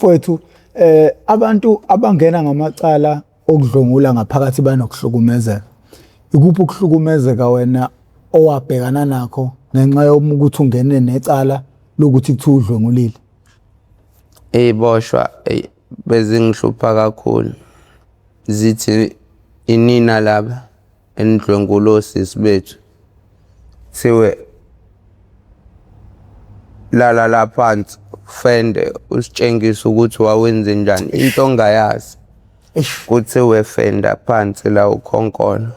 Mfowethu, abantu abangena ngamacala okudlwengula ngaphakathi banokuhlukumezeka. Ikuphi ukuhlukumezeka wena owabhekana nakho ngenxa yokuthi ungene necala lokuthi kuthiwa udlwengulile? Iy'boshwa eyi bezingihlupha kakhulu, zithi inina laba enidlwengula osisi bethu. Kuthiwe lala la phansi ufende usitshengise ukuthi wawenze njani into ongayazi. Kuthiwe fenda phansi la ukhonkolo.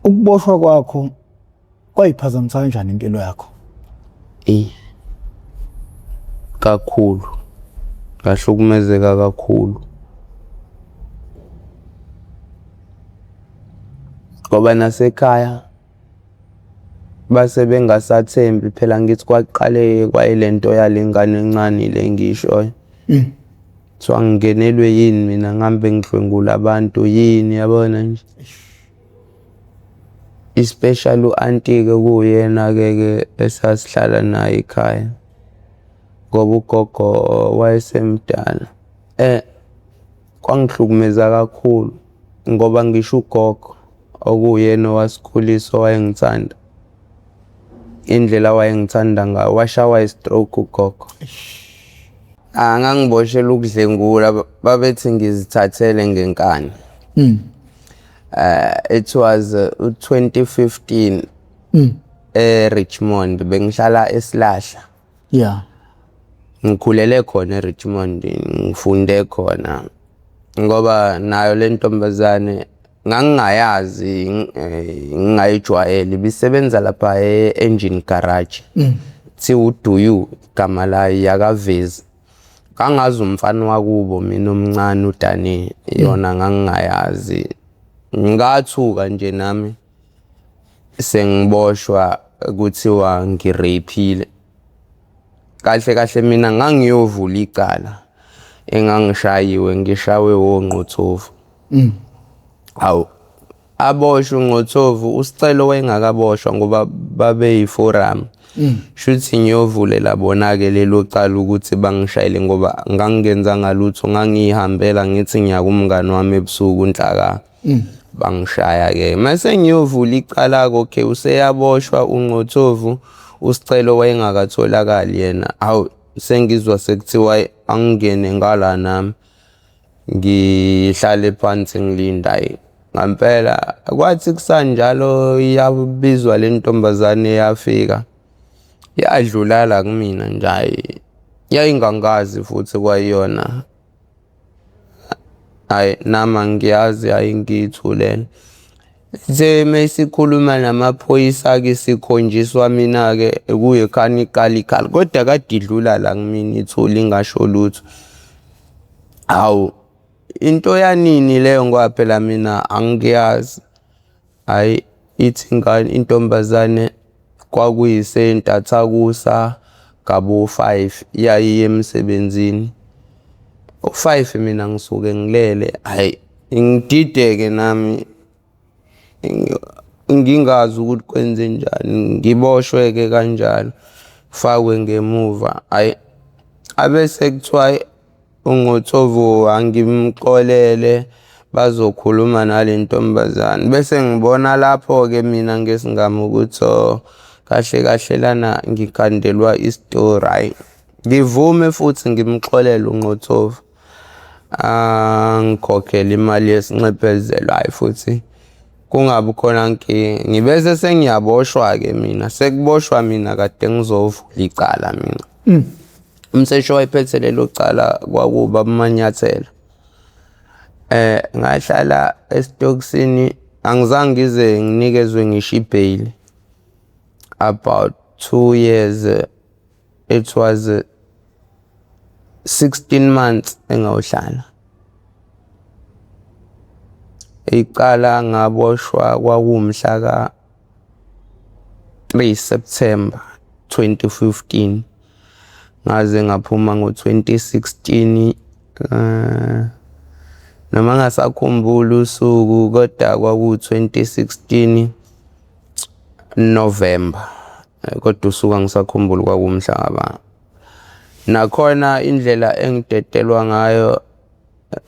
Ukuboshwa kwakho kwayiphazamisa kanjani impilo yakho? Eyi kakhulu, ngahlukumezeka kakhulu. Ngoba nasekhaya base bengasathembi phela ngithi kwaqale kwayilento yale ngane encane le engiyishoyo. Kuthiwa ngingenelwe yini mina ngihambe ngidlwengula abantu yini yabona nje. Especially u-anti-ke kuwuyena-ke ke esasihlala naye ekhaya ngoba ugogo wayesemdala. Kwangihlukumeza kakhulu ngoba ngisho ugogo okuwuyena owasikhulisa owayengithanda, indlela awayengithanda ngayo washawa i-stroke ugogo. Ngangiboshelwa ukudlengula babethi ngizithathele ngenkani. It was 2015 eRichmond bengihlala eSilahla. Yeah. Ngikhulele khona eRichmond ngifunde khona ngoba nayo le ntombazane ngangingayazi ngingayijwayele ibisebenza lapha e-engine garage. Kuthiwa uDuyu igama layo yakavezi. Ngangazi umfana wakubo mina omncane uDani yona ngangingayazi. Ngathuka nje nami sengiboshwa kuthiwa ngireyphile. Kahle kahle mina ngangiyovula icala engangishayiwe ngishawe wongqothovu. Hawu aboshwe uNqothovu uSicelo wayengakaboshwa ngoba babeyiforum. Shuthi ngiyovulela bona-ke lelo cala ukuthi bangishayele ngoba ngangingenzanga lutho ngangiyihambela ngithi ngiya kumngani wami ebusuku uNhlaka. Bangishaya-ke. Mase ngiyovula icala-ke okay useyaboshwa uNqothovu uSicelo wayengakatholakali yena. Hawu sengizwa sekuthiwa angingene ngala nami. Ngihlale phansi ngilinda hhayi ngampela kwathi kusanjalo yabizwa le ntombazane yafika yadlula la kumina nje hhayi yayingangazi futhi kwayona. Hhayi nami angiyazi hhayi ngiyithulele. Ithe mesikhuluma namaphoyisa-ke sikhonjiswa mina-ke kuye khani iqala ikhala kodwa kade idlula la kumina ithule ingasho lutho. Hawu into yanini leyo ngoba phela mina angiyazi. Hhayi ithi ingane intombazane kwakuyisentathakusa ngabo-five yayiya emsebenzini. U-five mina ngisuke ngilele hhayi ngidideke nami ngingazi ukuthi kwenzenjani ngiboshwe-ke kanjalo ngifakwe ngemuva hhayi. Abese kuthiwa uNgqothovu angimxolele bazokhuluma nale ntombazane. Bese ngibona lapho-ke mina ngesingami ukuthi oh kahle kahle lana ngikhandelwa isitori hhayi. Ngivume futhi ngimxolele uNqothovu angikhokhele imali yesinxephezelo hhayi futhi kungabi khona nkinga. Ngibese sengiyaboshwa-ke mina sekuboshwa mina kade ngizovula icala mina. Umseshi owayephethe lelo cala kwakuwubaba uManyathela. Ngahlala esitokisini angizange ngize nginikezwe ngisho ibheyili about 2 years. It was 16 months engawuhlala. Icala ngaboshwa kwakuwumhla ka 3 September 2015 ngaze ngaphuma ngo-2016 noma ngasakhumbuli usuku kodwa kwaku-2016 November kodwa usuku angisakhumbuli kwakuwumhla kabani. Nakhona indlela engidedelwa ngayo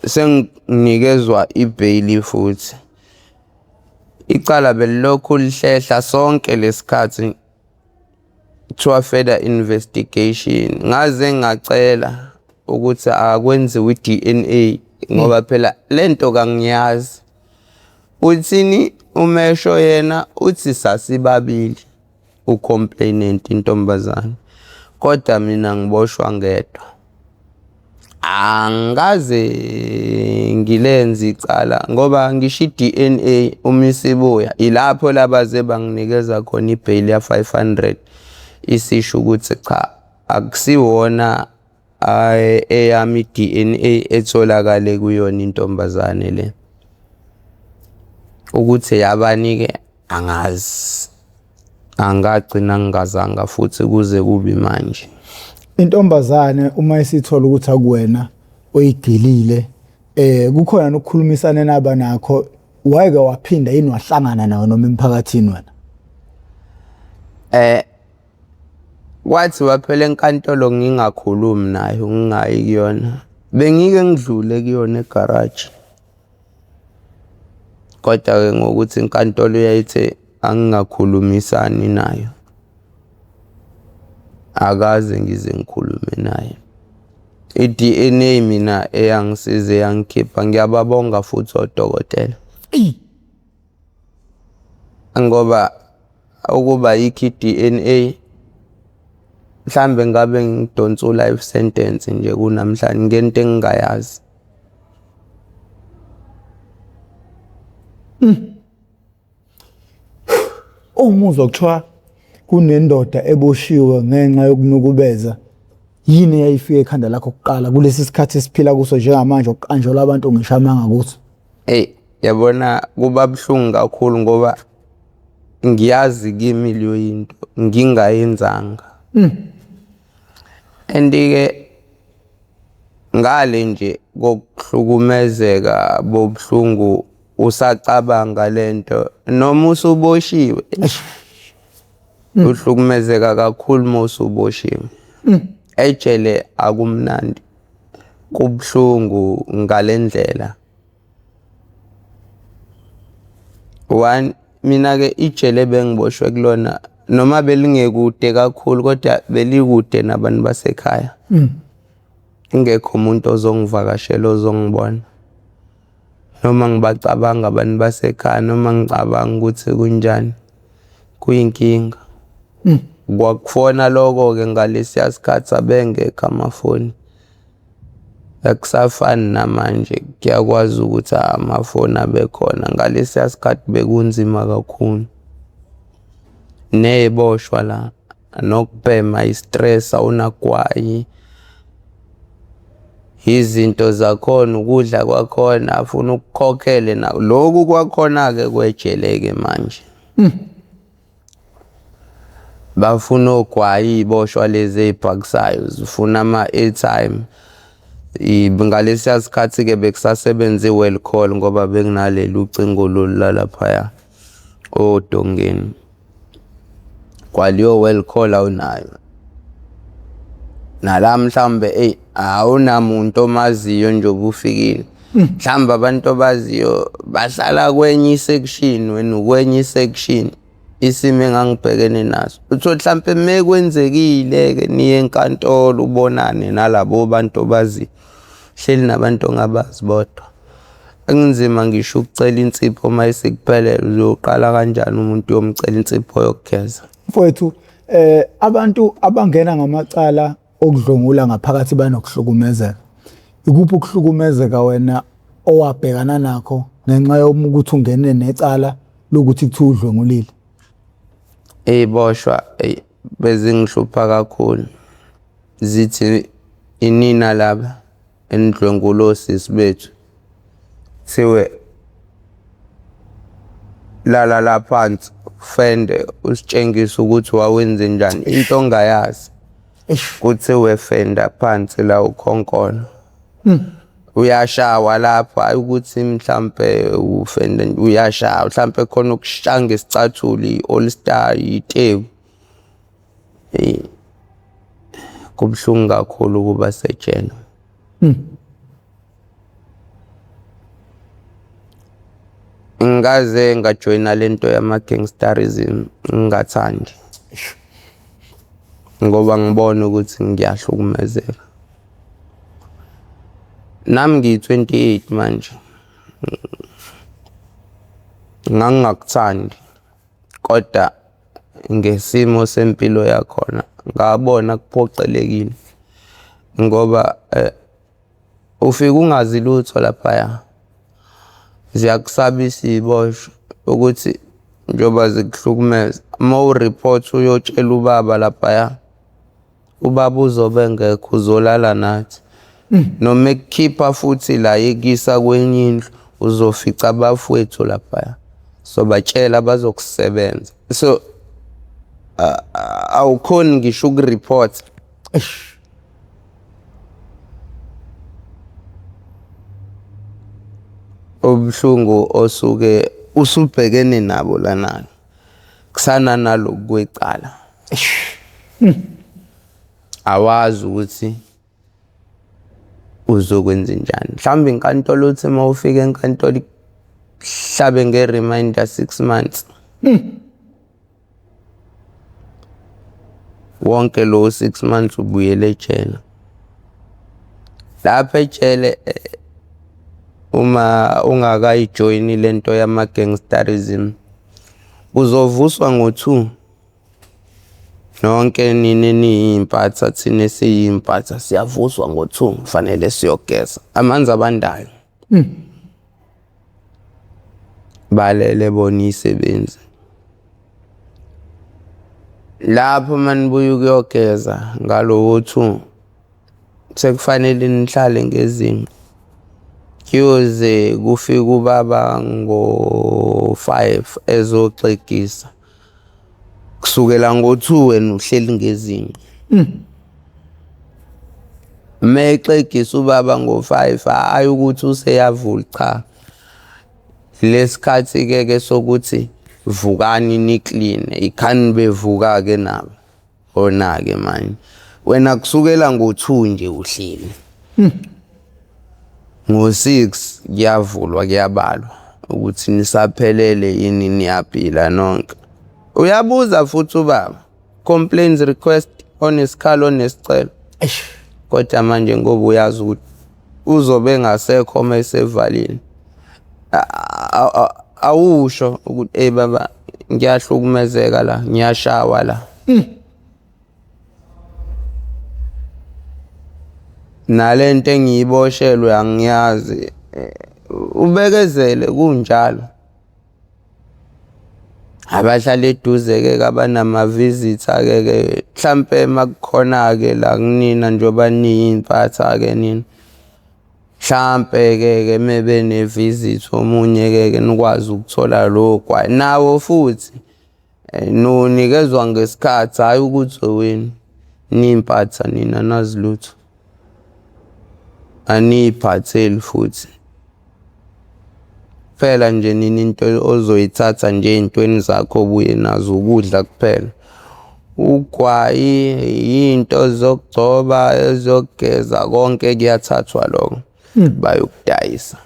senginikezwa ibheyili futhi. Icala belilokhu lihlehla sonke lesikhathi kuthiwa further investigation. Ngaze ngacela ukuthi akwenziwe i-DNA ngoba phela lento kangiyazi. Uthini umesho yena uthi sasibabili ucomplainant intombazane kodwa mina ngiboshwa ngedwa. Angikaze ngilenze icala ngoba ngisho i-DNA uma isibuya ilapho labaze banginikeza khona ibheyili ya-500 isisho ukuthi cha akusiwona eyami i-DNA etholakale kuyona intombazane le. Ukuthi eyabani-ke angazi. Angagcina ngingazanga futhi kuze kubi manje. Intombazane uma isithola ukuthi akuwena oyigilile eh kukhona nokukhulumisana naba nakho wayeke waphinda yini wahlangana nawo noma emphakathini wena? Eh kwathi waphela enkantolo ngingakhulumi nayo ngingayi kuyona. Bengike ngidlule kuyona egaraji. Kodwa-ke ngokuthi inkantolo yayithe angingakhulumisani nayo, akaze ngize ngikhulume naye. I-D_N_A mina eyangisiza eyangikhipha, ngiyababonga futhi odokotela. Ngoba ukuba ayikho i-D_N_A mhlambe ngabe ngidonsa u-life sentence nje kunamhlanje ngento engingayazi. Umuzwa kuthiwa kunendoda eboshiwe ngenxa yokunukubeza yini eyayifika ekhanda lakho kuqala kulesi sikhathi esiphila kuso njengamanje okuqanjelwa abantu ngisho amanga kuso? Eyi yabona kuba buhlungu kakhulu ngoba ngiyazi kimi leyo into ngingayenzanga. And-ke ngale nje kokuhlukumezeka bobuhlungu usacabanga lento noma usuboshiwe uhlukumezeka kakhulu uma usuboshiwe. Ejele akumnandi kubuhlungu ngale ndlela. One, mina-ke ijele ebengiboshwe kulona noma belingekude kakhulu kodwa belikude nabantu basekhaya. Ingekho umuntu ozongivakashela ozongibona. Noma ngibacabanga abantu basekhaya noma ngicabanga ukuthi kunjani kuyinkinga. Kwakufona loko-ke ngalesiya sikhathi abengekho amafoni. Akusafani namanje kuyakwazi ukuthi amafoni abe khona ngalesiya sikhathi bekunzima kakhulu. Ney'boshwa la nokubhema i-stress awunagwayi. Izinto zakhona ukudla kwakhona afuna ukukhokhele na lokhu kwakhona-ke kwejele-ke manje. Bafuna ogwayi iy'boshwa lezi ey'bhakisayo zifuna ama-airtime. Ngalesiya sikhathi-ke bekusasebenza i-well call ngoba bekunaleli ucingo lolu lalaphaya odongeni. Kwaleyo well call awunayo. Nala mhlawumbe eyi awunamuntu omaziyo njengoba ufikile. Mhlawumbe abantu obaziyo bahlala kwenye i-section wena ukwenye i-section. Isimo engangibhekene naso. Uthole mhlampe mekwenzekile-ke niye enkantolo ubonane nalabo bantu obaziyo. Hleli nabantu ongabazi bodwa. Kunzima ngisho ukucela insipho uma isikuphelele uzoqala kanjani umuntu uyomcela insipho yokugeza. Mfowethu abantu abangena ngamacala okudlwengula ngaphakathi banokuhlukumezeka. Ikuphi ukuhlukumezeka wena owabhekana nakho ngenxa yokuthi ungene necala lokuthi kuthiwa udlwengulile? Iy'boshwa eyi bezingihlupha kakhulu zithi inina laba enidlwengula osisi bethu. Kuthiwe lala la phansi ufende usitshengise ukuthi wawenze njani into ongayazi. Kuthiwe fenda phansi la ukhonkolo. Uyashawa lapho hhayi ukuthi mhlampe ufende uyashawa mhlampe khona ukushaya ngesicathulo i-all star iteku. Eyi. Kubuhlungu kakhulu ukuba sejele. Ngaze ngajoyina lento yama-gangsterism ngingathandi ngoba ngibona ukuthi ngiyahlukumezeka. Nami ngiyi-28 manje, ngangingakuthandi kodwa ngesimo sempilo yakhona ngabona kuphoqelekile ngoba ufike ungazi lutho laphaya. Ziyakusabisa iy'boshwa ukuthi njengoba zikuhlukumeza, uma u-report uyotshela ubaba laphaya, ubaba uzobe engekho uzolala nathi. Noma ekukhipha futhi la ekuyisa kwenye indlu uzofica abafowethu laphaya. Sobatshela bazokusebenza. So awukhoni ngisho uku-report. Eish. Ubuhlungu osuke usubhekene nabo lana kusana naloku kwecala. Eish. Awazi ukuthi uzokwenza njani. Mhlawumbe inkantolo uthi uma ufika enkantolo ikuhlabe nge-reminder 6 months. Wonke lo 6 months ubuyele ejele. Lapha ejele uma ungakayijoyini lento yama-gangsterism uzovuswa ngo-2. Nonke nina eniyimpatha, thina esiyimpatha siyavuswa ngo-2, kufanele siyogeza amanzi abandayo. Balele bona isebenzi. Lapho manibuya ukuyogeza ngalowo 2 sekufanele nihlale ngezinqa. Kuyoze kufike ubaba ngo-5 ezoxegisa. Kusukela ngo-2 wena uhleli ngezinqa. Mexegisa ubaba ngo-5 hhayi ukuthi useyavula, cha. Lesikhathi ke ke sokuthi vukani nikline, ikhani bevuka ke nabo. Ona-ke manje wena kusukela ngo-2 nje uhleli. Ngo-6 kuyavulwa kuyabalwa ukuthi nisaphelele yini, niyaphila nonke. Uyabuza futhi ubaba, complaints request onesikhalo onesicelo. Eish. Kodwa manje ngoba uyazi ukuthi uzobe engasekho uma esevalile, awusho ukuthi ey baba ngiyahlukumezeka la, ngiyashawa la. Nalento engiyiboshelwe angiyazi, ubekezele kunjalo. Abahlala eduze-ke abanama-visitor-ke ke mhlampe makukhona-ke la kunina njengoba niyimpatha-ke nina. Mhlampe-ke ke mebe ne-visit omunye-ke ke nikwazi ukuthola lowo gwayi. Nawo futhi niwunikezwa ngesikhathi, hhayi ukuthi owenu. Niyimpatha nina anazi lutho. Aniy'phatheli futhi. Kuphela nje nina into ozoyithatha nje ey'ntweni zakho obuye nazo ukudla kuphela. Ugwayi, iy'nto zokugcoba, ezokugeza, konke kuyathathwa lokho. Bayokudayisa.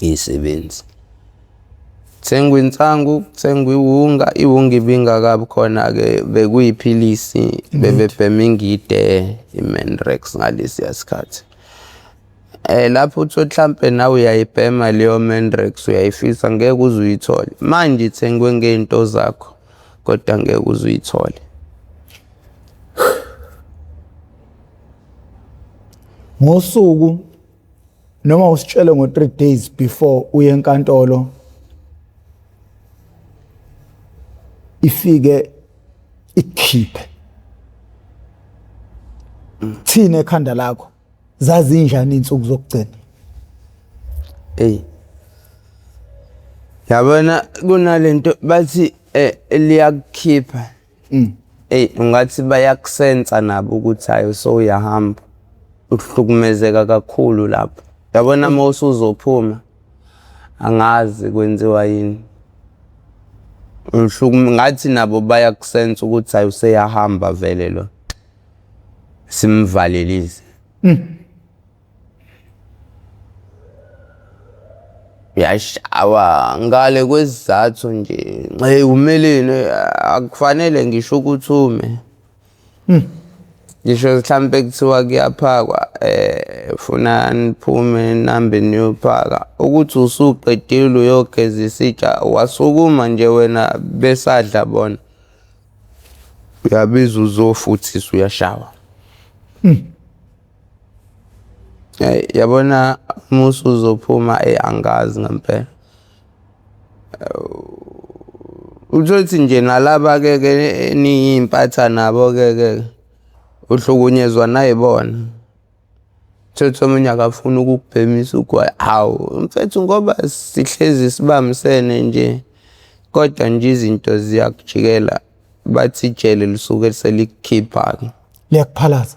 Iy'sebenzi. Kuthengwa insangu, kuthengwa iwunga, iwunga ibingakabi khona-ke bekuyiphilisi, bebebhema ingide, i-Mandrax ngalesiya sikhathi. Lapho uthi mhlampe nawe uyayibhema leyo Mandrax uyayifisa ngeke uze uyithole. Manje ithengwe ngey'nto zakho kodwa ngeke uze uyithole. Ngosuku noma usitshele ngo-3 days before uye enkantolo ifike ikukhiphe, thina ekhanda lakho zazinjani insuku zokugcina? Ey, yabona kunalento bathi liyakukhipha. Ey, ungathi bayakusensa nabo ukuthi hayi sowuyahamba, uhlukumezeka kakhulu lapho. Yabona uma usuzophuma angazi kwenziwa yini. Ngathi nabo bayakusensa ukuthi hayi useyahamba vele lo. Simvalelise. Uyashawa ngale kwesizathu nje. Hey umeleni akufanele ngisho ukuthi ume. Ngisho mhlampe kuthiwa kuyaphakwa funa niphume nihambe niyophaka. Ukuthi usuqedile uyogeza isitsha wasukuma nje wena besadla bona. Uyabiza uzofuthisa uyashawa. Hey yabona uma usuzophuma eyi angazi ngempela. Utholukuthi nje nalaba-ke ke eniyimpatha nabo-ke ke uhlukunyezwa nayibona. Utholukuthi omunye akafuni ukukubhemisa ugwayi, hawu mfethu ngoba sihlezi sibambisene nje kodwa nje izinto ziyakujikela bathi ijele lisuke selikukhipha-ke. Liyakuphalaza.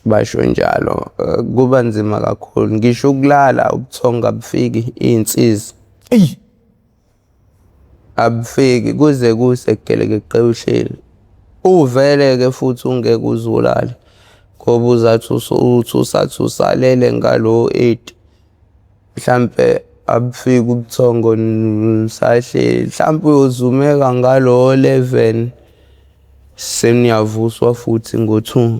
Basho njalo kuba nzima kakhulu ngisho ukulala ubuthongo abufiki iy'nsizi. Eyi. Abufiki kuze kuse gelekeqe uhleli. Uvele-ke futhi ungeke uze ulale ngoba uzathi uthi usathi usalele ngalo 8 mhlampe abufiki ubuthongo nisahleli mhlampe uyozumeka ngalo 11 seniyavuswa futhi ngo-2.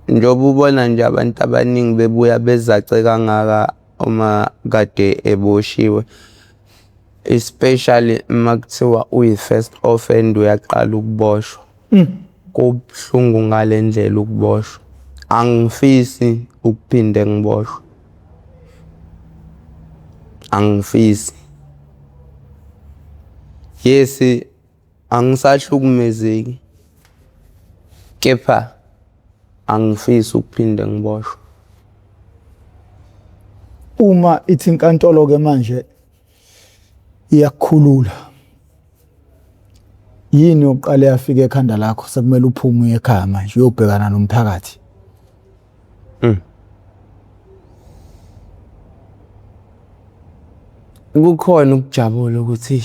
Njengoba ubona nje abantu abaningi bebuya bezace kangaka uma kade eboshiwe especially uma kuthiwa uyi-first offender uyaqala ukuboshwa. Kubuhlungu ngale ndlela ukuboshwa. Angifisi ukuphinde ngiboshwe. Angifisi. Yes, angisahlukumezeki kepha angifisi ukuphinde ngiboshwe. Uma ithi inkantolo ke manje iyakukhulula, yini yokuqala eyafika ekhanda lakho sekumele uphume uye ekhaya manje uyobhekana nomphakathi? Kukhona ukujabula ukuthi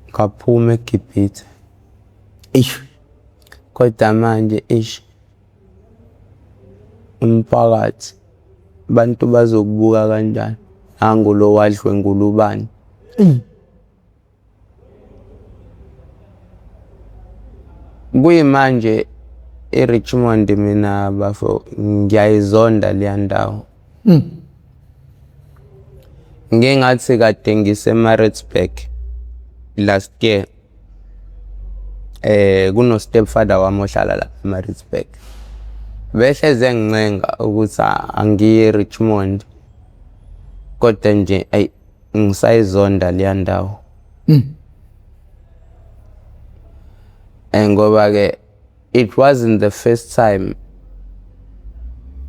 ngaphuma eGibhithe. Eish. Kodwa manje eish umphakathi abantu bazokubuka kanjani? Nangu lo wadlwengula ubani. Kuyimanje eRichmond mina bafo ngiyayizonda leya ndawo. Ngingathi kade ngise-Maritzburg last year kuno stepfather wami ohlala la eMaritzburg. Behleze engincenga ukuthi angiye eRichmond kodwa nje ayi ngisayizonda leya ndawo. Ngoba ke it wasn't the first time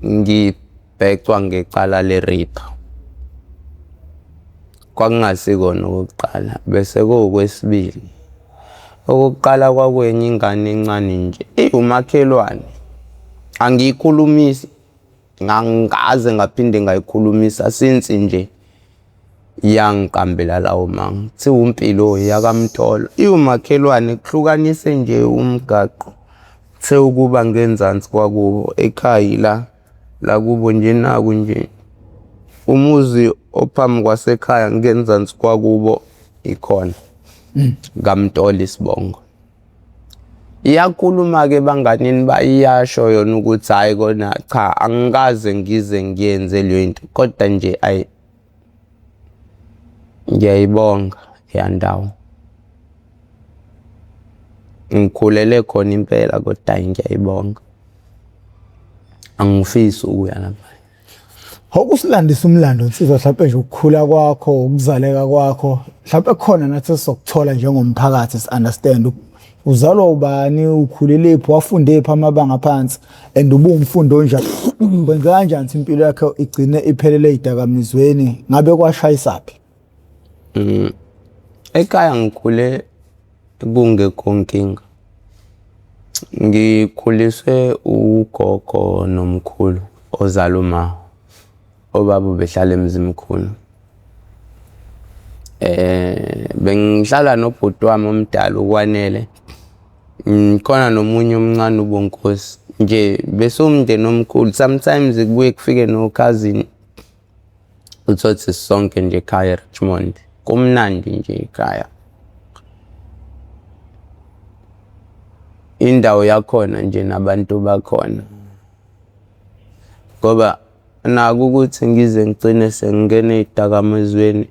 ngibhecwa ngecala le-rape. Kwakungasikona okokuqala bese kuwukwesibili. Okokuqala kwakwenye ingane encane nje iwumakhelwane. Angiyikhulumisi, angikaze ngaphinde ngayikhulumisa since nje yangiqambela lawo manga. Kuthiwa uMpilo yakaMtolo iwumakhelwane kuhlukanise nje umgaqo. Kuthe ukuba ngenzansi kwakubo ekhaya la lakubo nje naku nje umuzi ophambi kwasekhaya ngenzansi kwakubo ikhona kaMtolo isibongo. Iyakhuluma-ke ebanganini iyasho yona ukuthi hhayi kona cha angikaze ngize ngiyenze leyo nto kodwa nje ayi ngiyayibonga leya ndawo. Ngikhulele khona impela kodwa hhayi ngiyayibonga. Angifisi ukuya lapha. Awukusilandisa umlando nsizwa mhlawumbe nje ukukhula kwakho, ukuzaleka kwakho, mhlawumbe khona nathi esizokuthola njengomphakathi si-understand uzalwa ubani, ukhulelephi, wafundephi amabanga aphansi and ubuwumfundi onjani. Kwenzeka kanjani ukuthi impilo yakho igcine iphelele ey'dakamizweni, ngabe kwashayisaphi? Ekhaya ngikhule kungekho nkinga. Ngikhuliswe ugogo nomkhulu ozala uma. Obaba behlala eMzimkhulu. Bengihlala nobhuti wami omdala uKwanele. Khona nomunye omncane uBonkosi. Nje besiwumndeni omkhulu. Sometimes kubuye kufike no-cousin uthole ukuthi sisonke nje ekhaya eRichmond. Kumnandi nje ekhaya. Indawo yakhona nje nabantu bakhona. Ngoba nako ukuthi ngize ngigcine sengingena ey'dakamizweni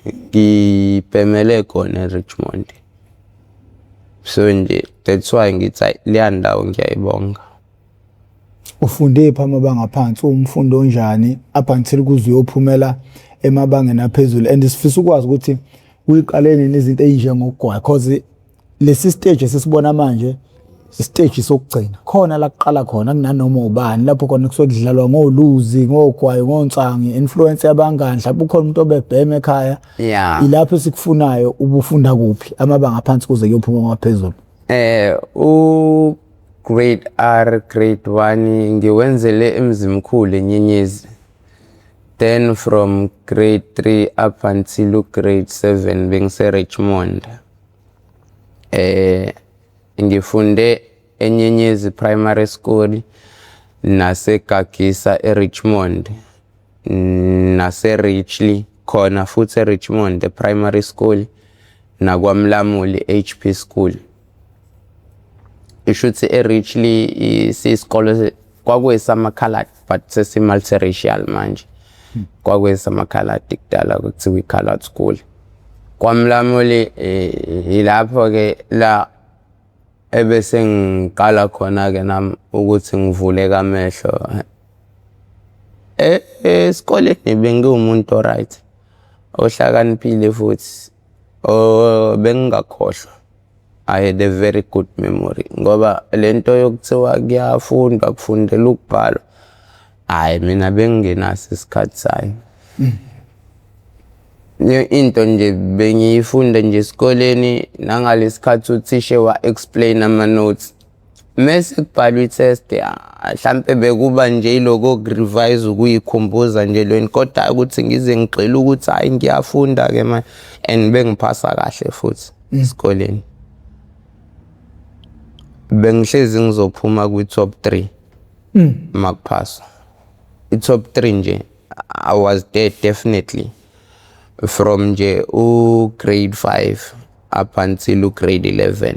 ngibhemele khona eRichmond. So nje that's why ngithi hhayi leya ndawo ngiyayibonga. Ufunde phi amabanga aphansi, uwumfundi onjani up until kuze uyophumela emabangeni aphezulu and sifisa ukwazi ukuthi uyiqale nini izinto ey'njengokugwaya cause lesi stage esisibona manje isiteji sokugcina khona la kuqala khona kunanoma ubani lapho khona kusuke kudlalwa ngoluzi ngogwayi ngonsangi influence yabangani mhlawumbe ukhona umuntu obebhema ekhaya Yeah. ilapho esikufunayo ubufunda kuphi amabanga aphansi kuze kuyophuma kwaphezulu. U grade R grade 1 ngiwenzele eMzimkhulu eNyenyezi. Then from grade 3 up until grade 7 bengise Richmond. Ngifunde eNyenyezi Primary School naseGagisa eRichmond nase-Richley khona futhi eRichmond e-Primary School nakwaMlamuli HP School. Isho ukuthi eRichley siyisikole kwakuyisamakhaladi but sesi-multiracial manje. Kwakuyisamakhaladi kudala kuthiwa i-coloured school. KwaMlamuli ilapho-ke la ebese ngiqala khona-ke nami ukuthi ngivuleke amehlo. Esikoleni bengiwumuntu o-right, ohlakaniphile futhi bengingakhohlwa. I had a very good memory ngoba lento yokuthiwa kuyafundwa kufundelwa ukubhalwa, hhayi mina bengingenaso isikhathi sayo. Into nje bengiyifunda nje esikoleni nangalesi khathi uthisha wa-explain ama-notes. Mese kubhalwa i-test hlampe bekuba nje yiloko oku-revise ukuyikhumbuza nje lweni kodwa ukuthi ngize ngigxile ukuthi hhayi ngiyafunda-ke manje and bengiphasa kahle futhi esikoleni. Bengihlezi ngizophuma kwi-top three uma kuphaswa. I-top three nje I was there definitely from nje u-grade 5 up until u-grade 11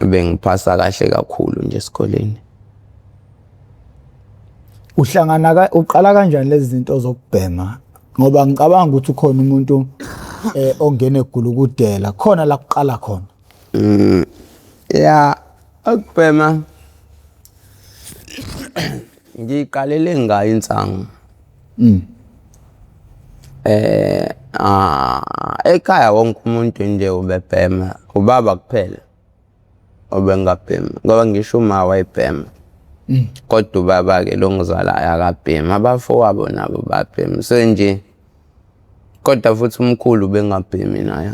bengiphasa kahle kakhulu nje esikoleni. Uhlangana ka uqala kanjani lezi zinto zokubhema ngoba ngicabanga ukuthi ukhona umuntu ongena egulukudela khona la kuqala khona. Ya, ukubhema ngiyiqalele ngayo insangu. Ekhaya wonke umuntu nje ubebhema, ubaba kuphela obengabhemi ngoba ngisho uma wayebhema. Kodwa ubaba-ke lo ongizalayo akabhemi, abafowabo nabo babhema. So nje kodwa futhi umkhulu ubengabhemi naye.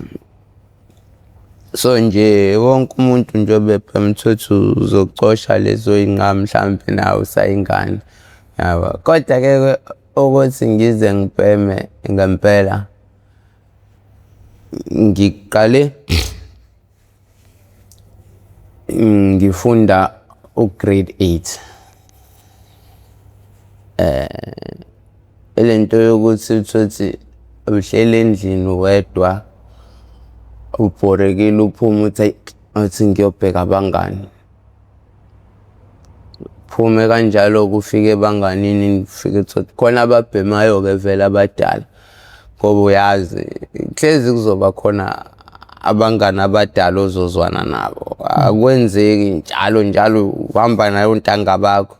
So nje wonke umuntu nje obebhema utholukuthi uzocosha lezo y'nqamu mhlampe nawe usayingane yabo. Kodwa-ke ukuthi ngize ngibheme ngempela ngiqale ngifunda u-grade 8. Lento yokuthi utholukuthi uhleli endlini wedwa ubhorekile uphume uthi hhayi awuthi ngiyobheka abangani. Uphume kanjalo-ke ufike ebanganini ufike uthole khona ababhemayo-ke vele abadala ngoba uyazi hlezi kuzoba khona abangani abadala ozozwana nabo. Akwenzeki njalo njalo uhamba nayo ontanga bakho.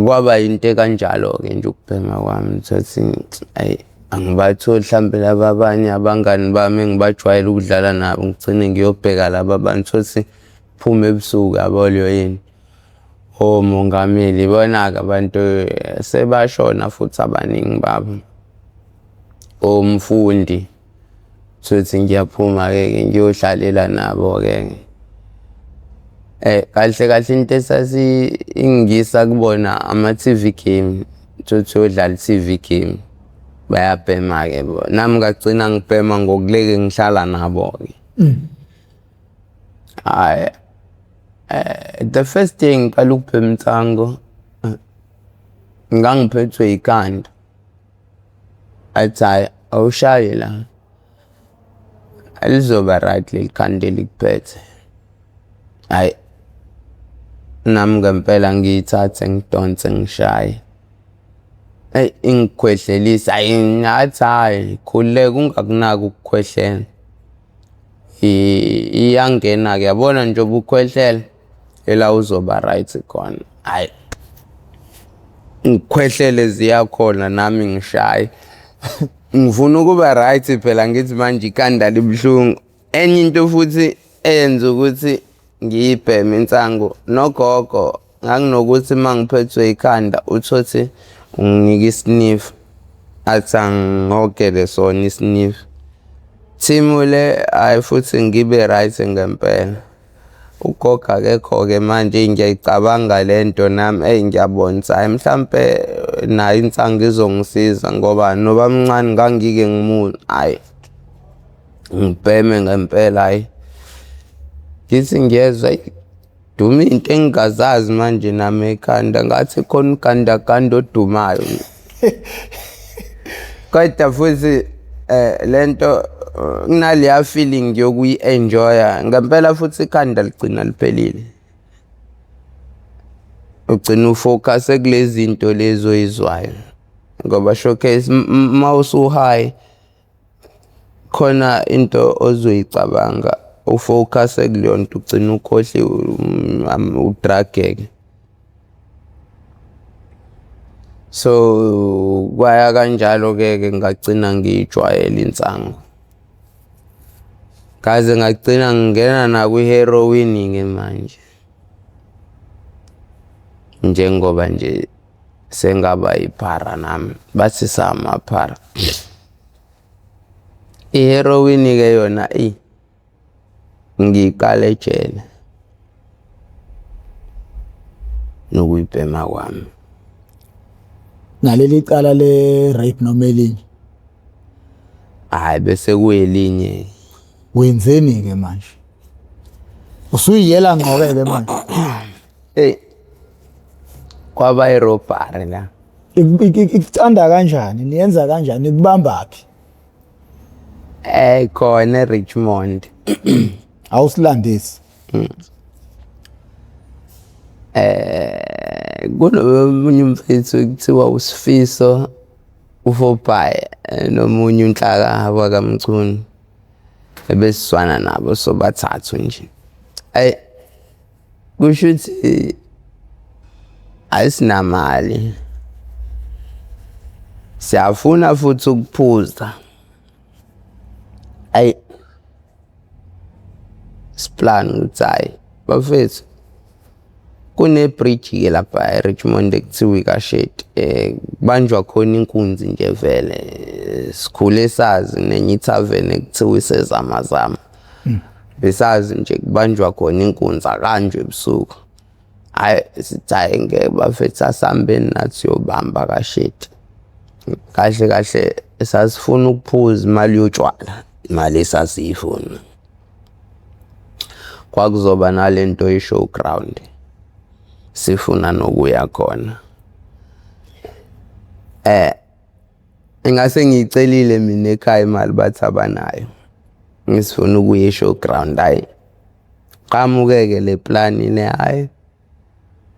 Kwaba yinto ekanjalo-ke nje ukubhema kwami utholukuthi hhayi angibatholi hlampe laba abanye abangani bami engibajwayele ukudlala nabo ngigcine ngiyobheka laba bantu utholukuthi phume ebusuku yabo leyo yini. Omongameli ibona-ke abantu sebashona futhi abaningi babo. Omfundi utholukuthi ngiyaphuma-ke ngiyodlalela nabo-ke. Kahle kahle into esasingisa kubona ama-T_V game, utholukuthi uyodlala i-T_V game. Bayabhema-ke bona. Nami ngagcina ngibhema ngokuleke ngihlala nabo-ke. Hhayi, the first day ngiqala ukubhema insango, ngangiphethwe ikhanda. Athi hhayi, awushaye la. Lizoba right leli khanda elikuphethe. Hhayi, nami ngempela ngiyithathe ngidonse ngishaye. Eyi, ingikhwehlelisa, hhayi ngathi hhayi khululeka ungakunaki ukukhwehlela. Iyangena-ke yabona njengoba ukhwehlela ila uzoba right khona. Hhayi, ngikhwehlele ziyakhona nami ngishaye. Ngifuna ukuba right phela ngithi manje ikhanda libuhlungu. Enye into futhi eyenza ukuthi ngiyibheme insangu nogogo nganginokuthi uma ngiphethwe ikhanda uthothi unginika isniff athi angihogele sona isniff. Thimule hhayi futhi ngibe right ngempela. Ugogo akekho-ke manje eyi ngiyayicabanga le nto nami eyi ngiyabona ukuthi hhayi mhlampe nayo insangu izongisiza ngoba nobamncane ngangike hhayi ngibheme ngempela hhayi. Ngithi ngiyezwa eyi duma iy'nto engingazazi manje nami ekhanda ngathi khona ugandaganda odumayo. Kodwa futhi lento kunaleya feeling yokuyi-enjoy-a ngempela futhi ikhanda ligcina liphelile. Ugcina u-focus-e kule zinto lezi oyizwayo ngoba showcase uma usu-high khona into ozoyicabanga u-focus-e kuleyo nto ugcine ukhohliwe u-drug-eke. So kwaya kanjalo-ke ke ngagcina ngiyijwayele insangu. Ngaze ngagcina ngingena nakwi-heroin-ke manje. Njengoba nje sengaba yiphara nami, bathi samaphara. I-heroin-ke yona eyi ngiyiqala ejele nokuyibhema kwami. Naleli cala le-rape noma elinye? Hhayi bese kuyelinye. Wenzeni-ke manje? Usuyiyela ngqo-ke manje? Eyi, kwaba i-robbery la. Ikucanda kanjani? Niyenza kanjani? Ikubambaphi? Khona eRichmond. Awusilandisi. Kunomunye umfethu ekuthiwa uSifiso uFopayi nomunye uNhlaka wakaMchunu. Ebesizwana nabo sobathathu nje. Ayi kusho ukuthi asinamali. Siyafuna futhi ukuphuza. Ayi si-plan ukuthi hhayi bafethu kune-bridge-ke lapha eRichmond ekuthiwa iKashedi kubanjwa khona inkunzi nje vele sikhule sazi nenye ithaveni ekuthiwa iseZamazama. Besazi nje kubanjwa khona inkunzi akanjwe ebusuku. Hhayi sithi hhayi ngeke bafethu asihambeni nathi siyobamba kaSheti. Kahle kahle sasifuna ukuphuza imali yotshwala, imali esasiyifuna. Kwakuzoba nalento ye-show ground, sifuna nokuya khona. Ngase ngiyicelile mina ekhaya imali bathi abanayo. Ngisifuna ukuya e-show ground, hhayi qhamuke-ke le plani le, hhayi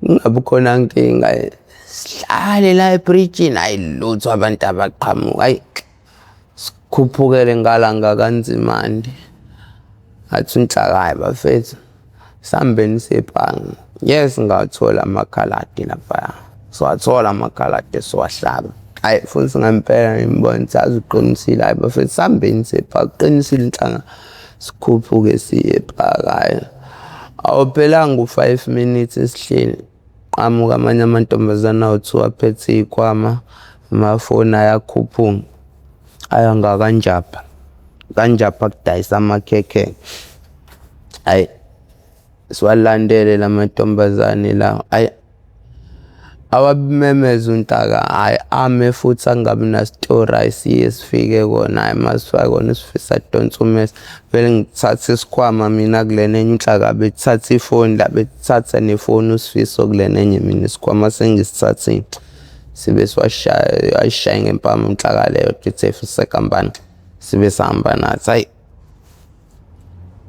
kungabi khona nkinga sihlale la ebrijini, hhayi lutho abantu abaqhamuka, hhayi sikhuphukele ngala ngakaNzimande. Ngathi uNhlaka hhayi bafethu sihambeni siyebhange. Yes, ngawathola amakhaladi laphaya, siwathola amakhaladi siwahlaba. Hhayi futhi ngempela ngimbona ukuthi yazi uqinisile, hhayi bafethu sihambeni siyebhange, uqinisile uNhlaka. Sikhuphuke siye ebhaka, hhayi awuphelanga u-five minutes sihleli qhamuka amanye amantombazane awu-two aphethe iy'khwama, amafoni ayakhuphuka aya ngakaNjapha. KaNjapha kudayisa amakhekhe. Hhayi siwalandele la mantombazane lawa, hhayi. Awabimemeza uNtaka, hhayi ame futhi angabi nasitori, hhayi siye sifike kona, hhayi masifika kona usifisa adonse ummese. Vele ngithathe isikhwama mina kulena enye uNhlaka bethatha ifoni la bethatha nefoni uSifiso kulena enye mina isikhwama sengisithathile. Sibe siwashaya ayishaye ngempama uNhlaka leyo dithe fisekambani sibe sihamba nathi hhayi.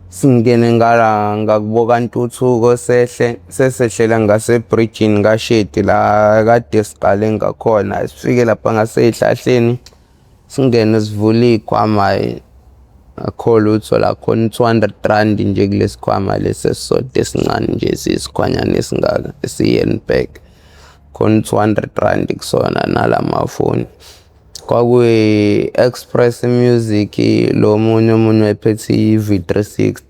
Singene ngala ngakubo kaNtuthuko sehle sesehlela ngasebrijini kaShedi la kade siqale ngakhona sifike lapha ngasey'hlahleni singene sivule iy'khwama hhayi akukho lutho la khona u-200 rand nje kulesi khwama lesi esisodwa esincane nje esiyisikhwanyana esingaka esiyi-handbag khona u-200 rand kusona nalamafoni. Kwakuyi-Express Music lo munye omunye wayephethe i-V360.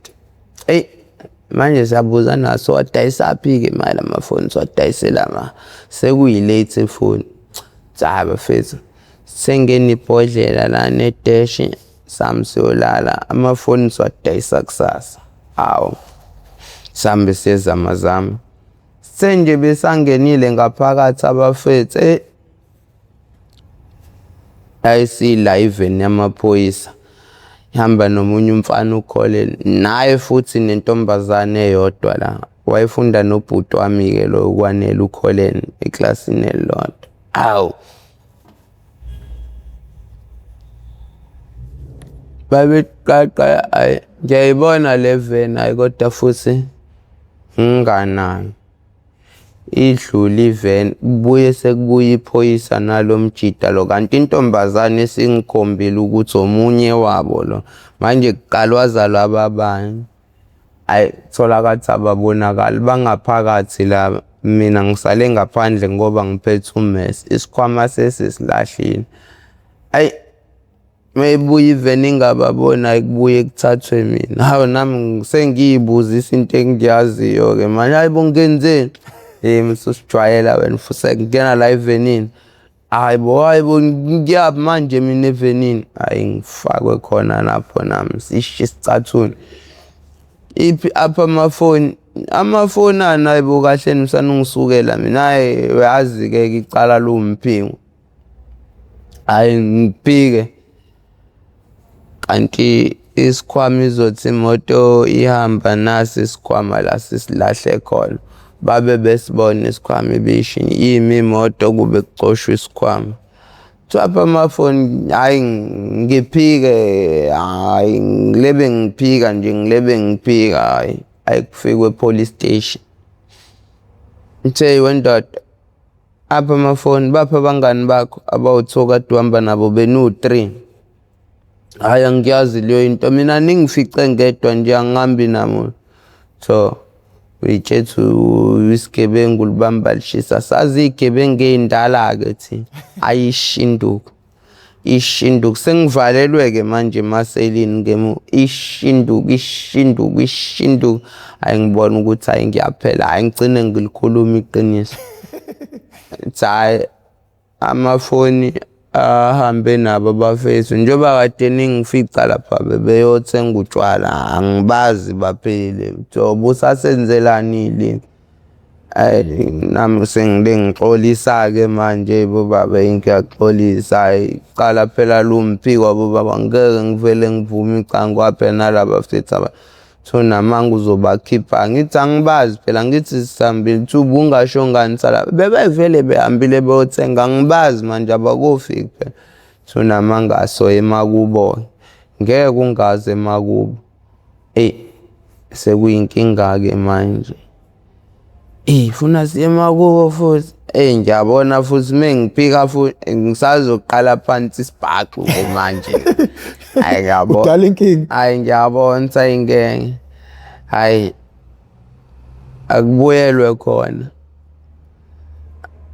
Eyi manje siyabuzana siwadayisaphi-ke manje lamafoni siwadayisela ma sekuyi-late ifoni. Cha bafethu sengena ibhodlela la nedeshi sami siyolala amafoni siwadayisa kusasa. Hawu sihambe siyezamazama. Senje besangenile ngaphakathi abafethu eyi Yayisila iveni yamaphoyisa ihamba nomunye umfana uColin naye futhi nentombazane eyodwa la wayefunda nobhuti wami-ke lo uKwanele uColin eklasini elilodwa. Hawu babeqaqa ayi ngiyayibona le veni ayi kodwa futhi nginganayo. Idlule iveni kubuye sekubuya iphoyisa nalo mjita lo kanti intombazane isingikhombile ukuthi omunye wabo lo manje kuqalwaza laba abanye ayi tholakala ababonakali bangaphakathi laba mina ngisale ngaphandle ngoba ngiphethe ummese isikhwama sesisilahlile ayi. Mayibuya iveni ingababoni hhayi kubuye kuthathwe mina. Hawu nami sengiyibuzisa into engiyaziyo-ke manje, hhayi bo ngenzeni? Hheyi mususijwayela wena fuseg ngena la evenini. Hhayi bo, hhayi bo ngiyaphi manje mina evenini? Hhayi ngifakwe khona lapho nami sishe isicathulo. Iphi apha amafoni? Amafoni ani hhayi bo kahleni musanungisukela mina, hhayi uyazi-ke icala liwumphingo. Hhayi ngiphike kanti isikhwama izothi imoto ihamba nasi isikhwama la sisilahle khona. Babe besibona isikhwama ibisho imi imoto kube kucoshwa isikhwama. Kuthiwa apha amafoni hhayi ngiphike hhayi ngilebe ngiphika nje ngilebe ngiphika hhayi, hhayi kufikwe e-police station. Ngithe wendoda Apha amafoni baphi abangani bakho abawu-two kade uhamba nabo beniwu-three. Hhayi angiyazi leyo into mina ningifice ngedwa nje angihambi namuntu. So uyitshethu isigebengu libamba lishisa sazi iy'gebengu ey'ndala-ke thina ayisho induku. Ishinduku sengivalelwe-ke manje emaselini ngemuva ishinduku ishinduku ishinduku hhayi ngibona ukuthi hhayi ngiyaphela hhayi ngigcine ngilikhuluma iqiniso ukuthi hhayi amafoni ahambe nabo abafethu njengoba kade ningifica lapha bebeyothenga utshwala angibazi baphile kuthiwa ubusasenzelani le Ayi nami sengile ngixolisa-ke manje bobaba ngiyaxolisa hhayi cala phela liwumphikwa bobaba ngeke ngivele ngivume icala ngoba phela nalaba futhi aba kuthiwa unamanga uzobakhipha. Ngithi angibazi phela ngithi sihambile kuthiwa ubungasho ngani sala bebevele behambile beyothenga angibazi manje abakofiki phela. Kuthiwa unamanga asoye emakubo-ke, ngeke ungazi emakubo. Eyi sekuyinkinga-ke manje. Eyi funa siye emakubo futhi. Eyi ngiyabona futhi uma ngiphika futhi ngisazoqala phansi isibhaxu-ke manje. Hhayi ngiyabona. Udala inkinga. Hhayi ngiyabona ukuthi hhayi ngeke. Hhayi akubuyelwe khona.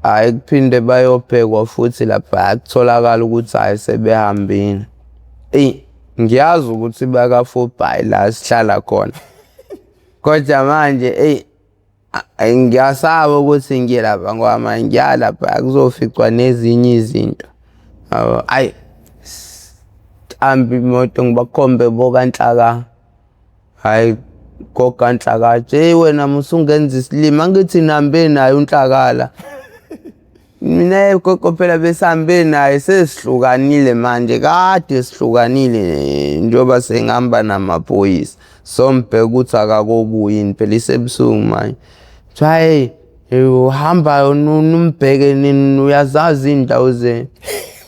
Hhayi kuphinde bayobhekwa futhi lapha kutholakala ukuthi hhayi sebehambile. Eyi ngiyazi ukuthi bakaForbhayi la sihlala khona. Kodwa manje eyi ngiyasaba ukuthi ngiye lapha ngoba manje ngiya lapha kuzoficwa nezinye izinto. Yabo ayi hambe imoto ngibakhombe bokaNhlaka. Hhayi goga Nhlakatshe, hheyi wena musungenza isilima angithi nihambe naye uNhlakala. Mina gogo phela besihambe naye sesihlukanile manje kade sihlukanile njengoba sengihamba namaphoyisa sombheka ukuthi akakobuyi yini phela isebusuku manje. Kuthiwa hheyi uhamba numbheke nini uyazazi iy'ndawo zenu.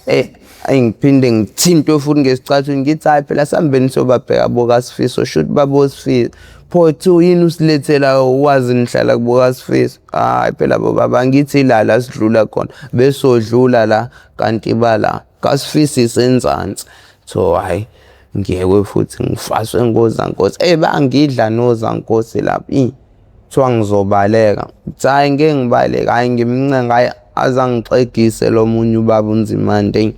Eyi ayi ngiphinde ngithintwe futhi ngesicathulo ngithi hhayi phela sihambeni siyobabheka bokaSifiso shuthi baboSifiso. Pho kuthiwa yini usilethela wazi nihlala kubokaSifiso. Hhayi phela bobaba angithi ila la sidlula khona besodlula la kanti bala kaSifiso isenzansi. So hhayi ngiyekwe futhi ngifaswe ngozankosi. Eyi bangidla nozankosi lapho eyi kuthiwa ngizobaleka. Ngithi hhayi ngeke ngibaleke hhayi ngimncenga hhayi aze angixegise lo munye ubaba uNzimande eyi.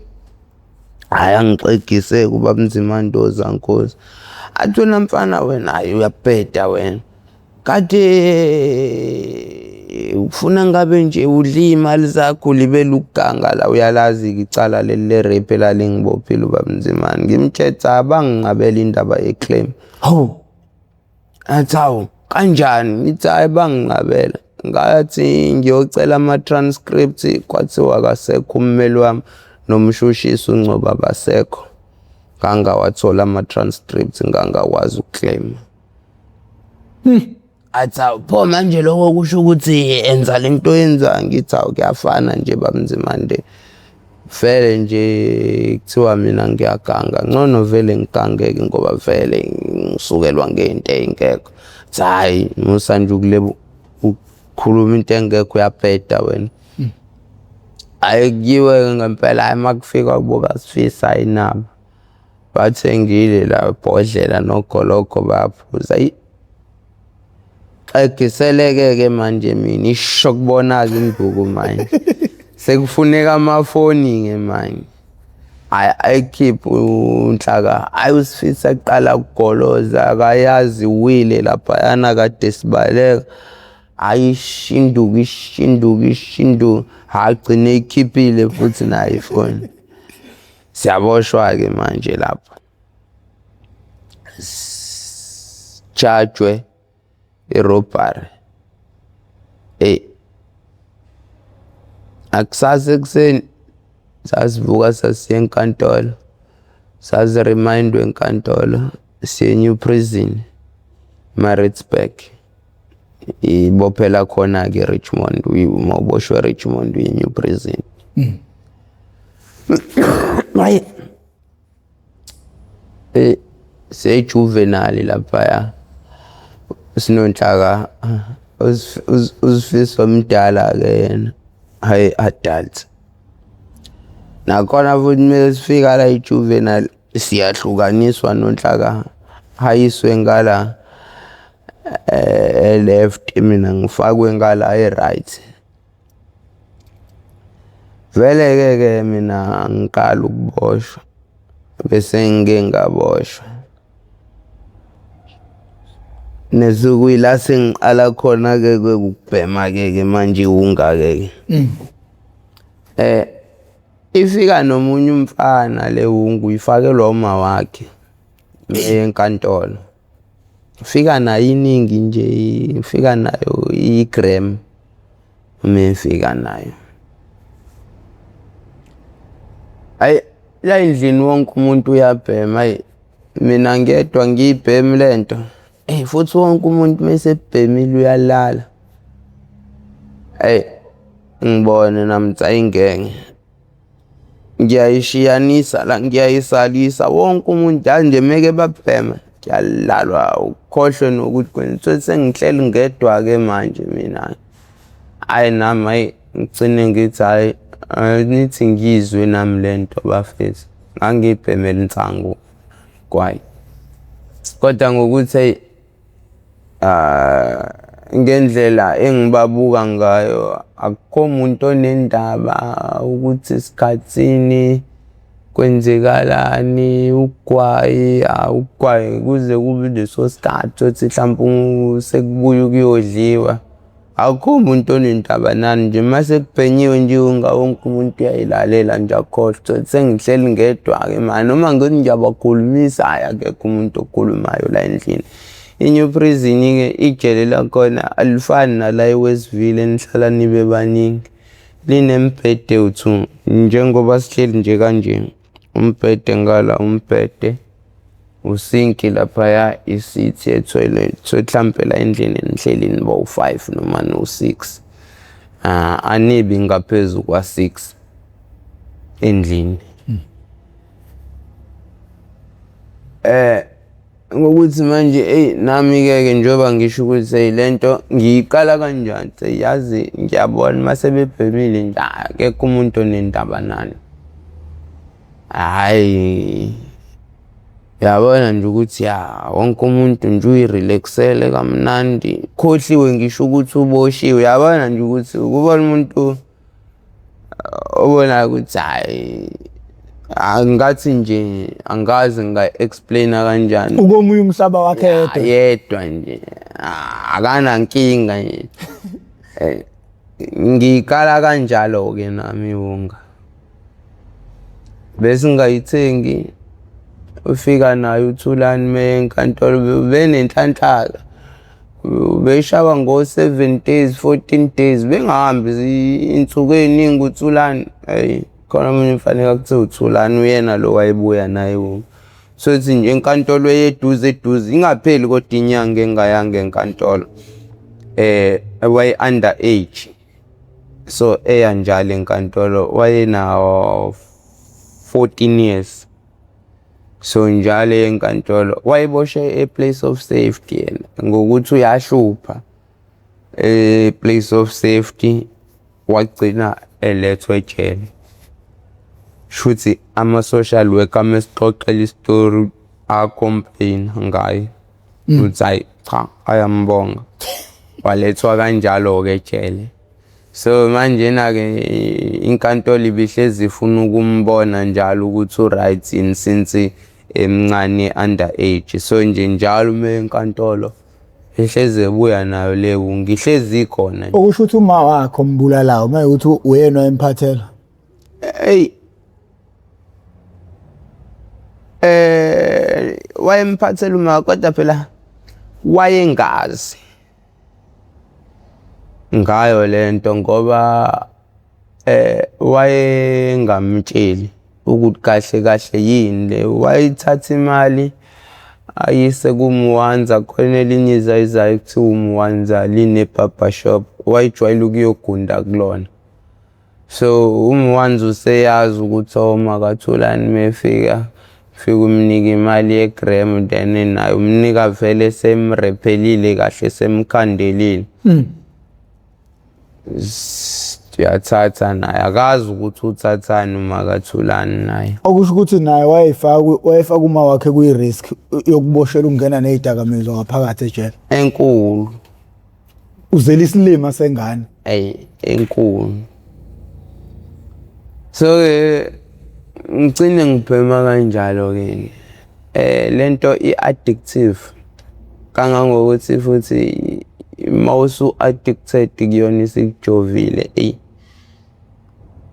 Hhayi angixegise-ke ubaba uNzimande ozankosi. Athi wena mfana wena hhayi uyabheda wena. Kade ufuna ngabe nje udla iy'mali zakho ulibele ukuganga la uyalazi-ke icala leli le-rape elalingibophile ubaba Nzimande. Ngimtshela cha banginqabela indaba ye-claim. Hawu. Athi hawu kanjani? Ngithi hhayi banginqabela. Ngathi ngiyocela ama-transcript kwathiwa akasekho ummeli wami nomshushisi uNgcobo abasekho. Ngangawathola ama-transcript ngangakwazi ukukleyima. Athi hawu pho manje lokho kusho ukuthi enza le nto oyenzayo ngithi hawu kuyafana nje babNzimande. Vele nje kuthiwa mina ngiyaganga ngcono vele ngigangeke ngoba vele ngisukelwa ngey'nto ey'ngekho. Athi hhayi musa nje ukukhuluma into engekho uyabheda wena. Hhayi kuyiwe-ke ngempela hhayi uma kufikwa kubo kaSifiso hhayi nabo. Bathengile la ibhodlela nogologo bayaphuza. Ayi xegiseleke-ke manje mina isho kubona-ke induku manje. Sekufuneka amafoni-ke manje. Hhayi ayikhiphe uNhlaka, hhayi uSifiso aqala ukugoloza akayazi uwile laphayana kade sibaleka. Hhayi isho induku isho induku isho induku, hhayi agcine eyikhiphile futhi nayo ifoni. Siyaboshwa-ke manje lapha. Sijajwe i-robbery. Eyi ngakusasa ekuseni sasivuka sasiya enkantolo, sazi-remind-wa enkantolo siye e-New Prison, Maritzburg. Ibophela khona-ke e-Richmond, uma uboshwe e-Richmond uye e-New Prison. Hayi siye-juvenile laphaya sinonhlaka uSifiso omdala-ke yena, hhayi adult. Nakhona futhi uma sifika la e-juvenile siyahlukaniswa nonhlaka ayiswe ngala e-left mina ngifakwe ngala e-right. Vele-ke ke mina angiqali ukuboshwa bese ngike ngaboshwa. Nesukuyila sengiqala khona-ke ukubhema-ke ke manje iwunga-ke ke. Ifika nomunye umfana le wungu uyifakelwa uma wakhe enkantolo. Ufika nayo iningi nje ifika nayo i-gram uma efika nayo. Hhayi la endlini wonke umuntu uyabhema hhayi mina ngedwa ngiyibhemi le nto. Eyi futhi wonke umuntu uma esebhemile uyalala. Eyi ngibone nami ukuthi hhayi ngeke. Ngiyayishiyanisa la ngiyayisalisa wonke umuntu yazi nje meke babhema kuyalalwa ukhohlwe nokuthi kwenziwe sengihleli ngedwa-ke manje mina. Hhayi nami hhayi ngigcine ngithi hhayi nithi ngiyizwe nami le nto bafethu. Ngangiyibhemela insangu gwayi. Kodwa ngokuthi eyi ngendlela engibabuka ngayo akukho muntu onendaba ukuthi sikhathini kwenzekalani ugwayi ugwayi kuze kube leso sikhathi sokuthi hlampe sekubuya ukuyodliwa. Akukho muntu onendaba nani nje uma sekubhenyiwe nje wonke umuntu uyayilalela nje akhohlwe. Sengihleli ngedwa-ke manje noma ngithi ngiyabakhulumisa hhayi akekho umuntu okhulumayo la endlini. I-New Prison-ke ijele lakhona alifani nala e-Westville enihlala nibe baningi. Linembhede ewu-two njengoba sihleli nje kanje, umbhede ngala umbhede, usinki laphaya, isithi ethoyilethi. So mhlampe la endlini nihleli nibo-five noma no-six. Anibi ngaphezu kwa-six endlini. Ngokuthi manje eyi nami-ke ke njengoba ngisho ukuthi eyi le nto ngiyiqala kanjani seyazi ngiyabona uma sebebhemile nje akekho umuntu onendaba nani. Hhayi, uyabona nje ukuthi ya wonke umuntu nje uyi-relax-ele kamnandi, ukhohliwe ngisho ukuthi uboshiwe. Uyabona nje ukuthi ukubona umuntu obonayo ukuthi hhayi angathi nje angazi nginga-explain-a kanjani. Ukomunye umhlaba wakhe yedwa. Yedwa nje akanankinga nje. Ngiyikala kanjalo-ke nami iwunga. Besingayithengi ufika nayo uThulani uma enkantolo benenhlanhla beshawa ngo-seven days, 14 days bengahambi iy'nsuku ey'ningi uThulani. Eyi khona omunye umfana ekuthiwa uThulani uyena lo wayebuya naye iwunga. Sothi nje enkantolo eyeduze eduze ingapheli kodwa inyanga engayanga enkantolo. Waye-under age. So eya njalo enkantolo wayena 14 years. So njalo eya enkantolo wayeboshwe e-place of safety yena ngokuthi uyahlupha e-place of safety wagcina elethwa ejele. Shuthi ama-social worker mesixoxela isitori a-complain ngaye ukuthi hayi cha ayambonga. Walethwa kanjalo-ke ejele. So manjena-ke inkantolo ibihlezi ifuna ukumbona njalo ukuthi u-right yini since emncane under age. So nje njalo uma enkantolo ihlezi ebuya nayo le wunga ihlezi ikhona nje. Okusho ukuthi uma wakhe ombulalayo uma ukuthi uyena wayemphathela. Eyi wayemphathela uma kodwa phela wayengazi ngayo lento ngoba wayengamtsheli ukuthi kahle kahle yini le. Wayithatha imali ayise kuMwanza khona elinye izayizayi kuthiwa uMwanza line-barber shop wayejwayele ukuyogunda kulona. So uMwanza useyazi ukuthi makaThulani mefika fika umnika imali ye-gram then naye umnika vele semrephelile kahle semkhandelile. Uyathatha naye akazi ukuthi uthathani uMakaThulani naye. Okusho ukuthi naye wayefaka wayefaka uma wakhe kwi-risk yokuboshela ukungena ney'dakamizwa ngaphakathi ejele. Enkulu. Uzela isilima sengane. Eyi enkulu. So-ke ngigcine ngibhema kanjalo-ke. Lento i-addictive kangangokuthi futhi mawusu-addicted kuyona isikujovile eyi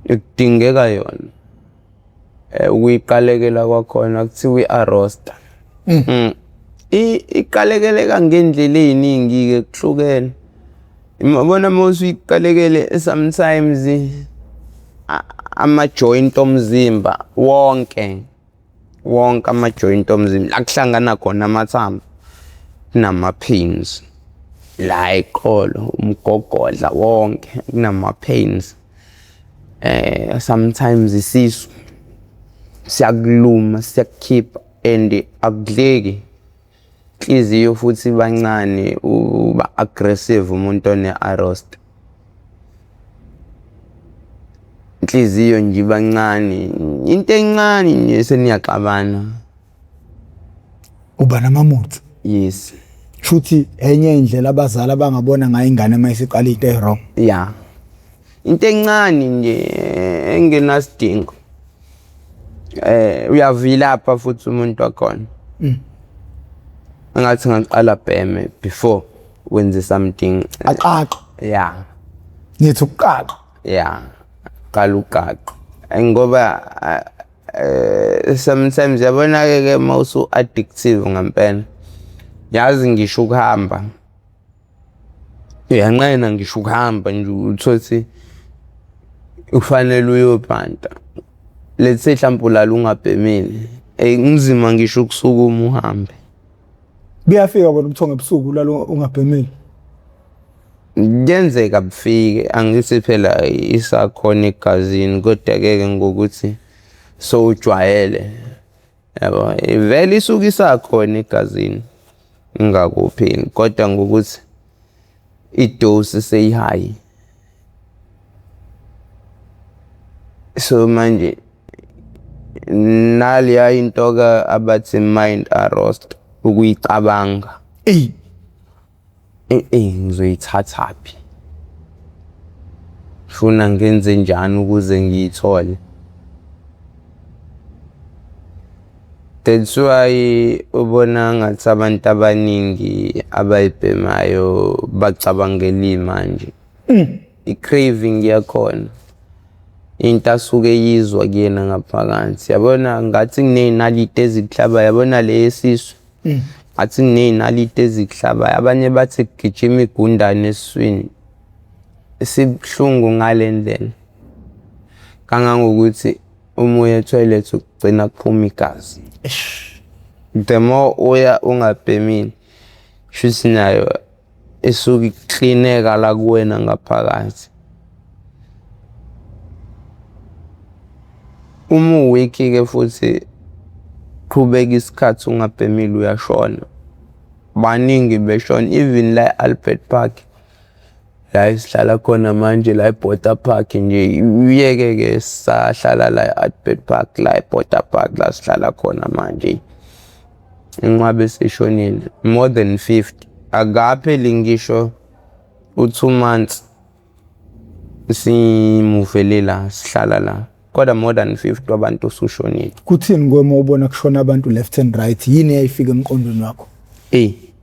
kudingeka yona. Ukuyiqalekela kwakhona kuthiwa i-arrosta. Iqalekeleka ngendlela ey'ningi-ke kuhlukene. Uyabona uma usuyiqalekele sometimes ama-joint omzimba wonke wonke ama-joint omzimba la kuhlangana khona amathambo kunama-pains. La eqolo, umgogodla wonke kunama-pains. Sometimes isisu siyakuluma siyakukhipha and akudleki. Inhliziyo futhi iba ncane uba aggressive umuntu one-arrosta. Inhliziyo nje iba ncane, into encane nje seniyaxabana. Uba namamutsi. Yes. Shuthi enye indlela abazali abangabona ngayo ingane uma isiqala into e-wrong. Ya. Into encane nje engenasidingo. Uyavilapha futhi umuntu wakhona. Engathi ngaqala bheme before wenze something. Aqaqe. Ya. Ngithi ukuqaqa. Ya. Qala uqaqa. Ngoba sometimes yabona ke ke mawusu addictive ngempela. Yazi ngisho ukuhamba. Uyanqena ngisho ukuhamba nje uthole Kufanele uyobhanta. Let's say mhlawumbe ulala ungabhemile. Ey kunzima ngisho ukusukuma uhambe. Kuyafika kona ubuthongo ebusuku ulala ungabhemile. Kuyenzeka bufike angithi phela isakhona egazini kodwa ke ngokuthi sowujwayele yabo vele isuke isakhona egazini ingakuphini kodwa ngokuthi idose seyi-high so manje naliya into-ke abathi mind arrest ukuyicabanga Eyi Eh ngizoyithathaphi? Funa ngenze njani ukuze ngiyithole? That's why ubona ngathi abantu abaningi abayibhemayo bacabangela imanje. I-craving yakhona into asuke eyizwa kuyena ngaphakathi. Yabona ngathi kuney'naliti ezikuhlabayo, yabona le yesisu. Ngathi kuney'naliti ezikuhlabayo, abanye bathi kugijima igundane esiswini. Sibuhlungu ngale ndlela kangangokuthi uma uya ethoyilethi kugcina kuphuma igazi. The more uya ungabhemile, shuthi nayo isuke iklineka la kuwena ngaphakathi. Uma uweak-ke futhi qhubeka isikhathi ungabhemile uyashona. Baningi beshona even la e-Albert Park la esihlala khona manje la e-Border Park nje uyeke-ke sahlala la e-Albert Park la e-Border Park la sihlala khona manje. Inqwaba esishonile more than 50 akapheli ngisho u-2 months simuvele la sihlala la kodwa more than 50 wabantu usushonile. Kuthini kuwe uma ubona kushona abantu left and right yini eyayifika emqondweni wakho? Eyi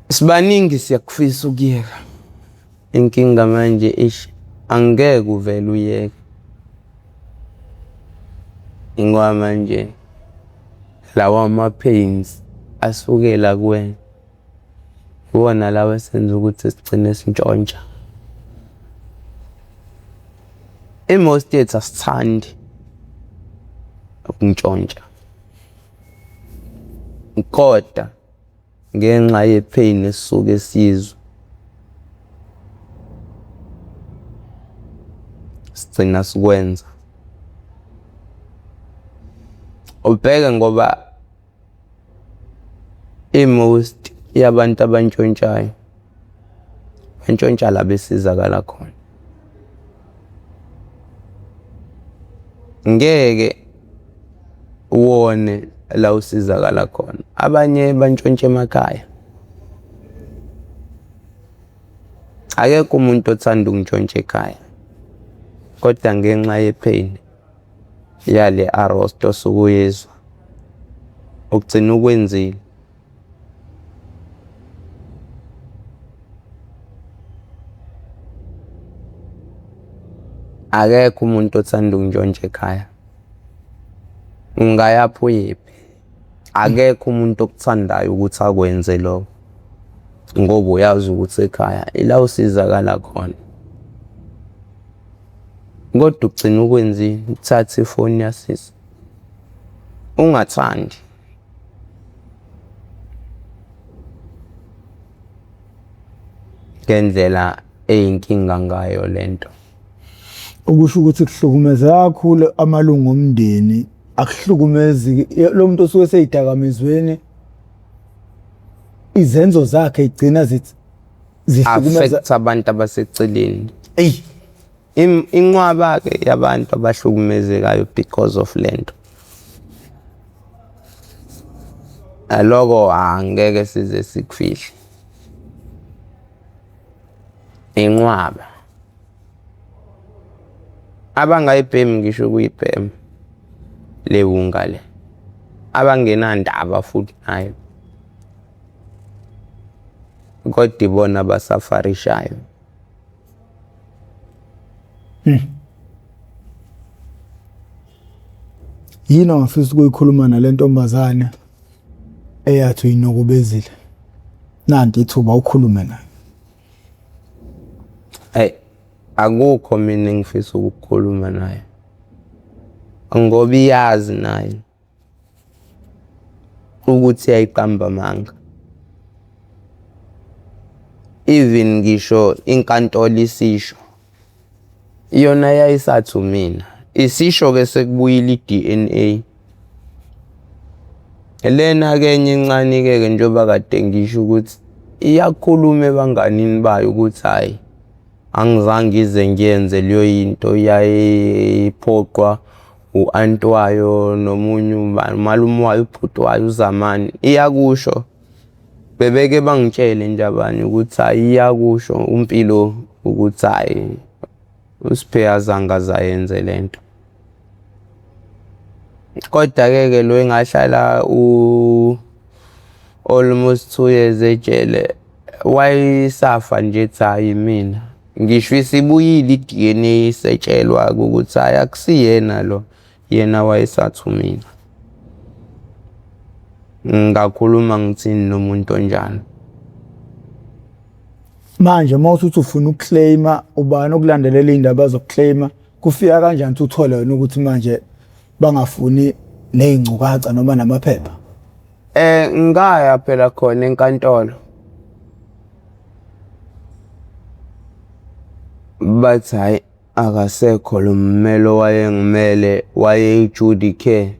sibaningi siyakufisa ukuyeka. Inkinga manje ish angeke uvele uyeke. Ngoba manje lawa ama-pains asukela kuwena. Iwona lawa esenza ukuthi sigcine sintshontsha. I-most yethu asithandi ukuntshontsha. Kodwa ngenxa ye-pain esisuke siyizwa sigcina sikwenza. Ubheke ngoba i-most yabantu abantshontshayo bantshontsha la besizakala khona. Ngeke wone la usizakala khona. Abanye bantshontsha emakhaya. Akekho umuntu othanda ukuntshontsha ekhaya kodwa ngenxa ye-pain yale arrost osuke uyizwa ugcina ukwenzile. Akekho umuntu othanda ukuntshontsha ekhaya. Ungayaphi uyephi? Akekho umuntu okuthandayo ukuthi akwenze lokho ngoba uyazi ukuthi ekhaya ila usizakala khona. Kodwa ugcina ukwenzile, uthathe ifoni yasisi ungathandi. Ngendlela eyinkinga ngayo lento. Okusho ukuthi kuhlukumeza kakhulu amalungu omndeni, akuhlukumezi lo muntu osuke eseyidakamizweni izenzo zakhe igcina zihlukumeza Affect abantu abaseceleni. Eyi Inqwaba-ke yabantu abahlukumezekayo because of lento. Naloko angeke size sikufihle. Inqwaba. Abangayibhemi ngisho ukuyibhema le wunga le. Abangenandaba futhi nayo. Kodwa ibona abasafarishayo. Yini ongafisa ukuyikhuluma nale ntombazane eyathi uyinukubezile? Nanti ithuba ukhulume nayo. Hey, Akukho mina engifisa ukukhuluma naye ngoba iyazi naye ukuthi yayiqamba amanga. Even ngisho inkantolo isisho iyona yayisathi umina isisho-ke sekubuyile i-D_N_A. Lena-ke enye encane-ke ke njengoba kade ngisho ukuthi iyakhuluma ebanganini bayo ukuthi hhayi angizange ngize ngiyenze leyo yinto yayiphoqwa u-anti wayo nomunye umalume wayo ubhuti wayo uZamani iyakusho. Bebeke bangitshele nje abanye ukuthi hhayi iyakusho uMpilo ukuthi hhayi uSphe azange aze ayenze le nto. Kodwa-ke ke lo engahlala u-almost 2 years ejele wayesafa nje ethi hhayi imina. Ngisho isibuyile i-D_N_A isetshelwa-ke ukuthi hhayi akusiyena lo, yena wayesathi umina. Ngingakhuluma ngithini nomuntu onjalo? Manje uma usuthi ufuna ukuclaima ubani okulandelela iy'ndaba zokuclaima kufika kanjani ukuthi uthole wena ukuthi manje bangafuni ney'ngcukaca noma namaphepha? Ngaya phela khona enkantolo. Bathi hhayi akasekho lo mmeli owayengimele wayeyi-Judy Care.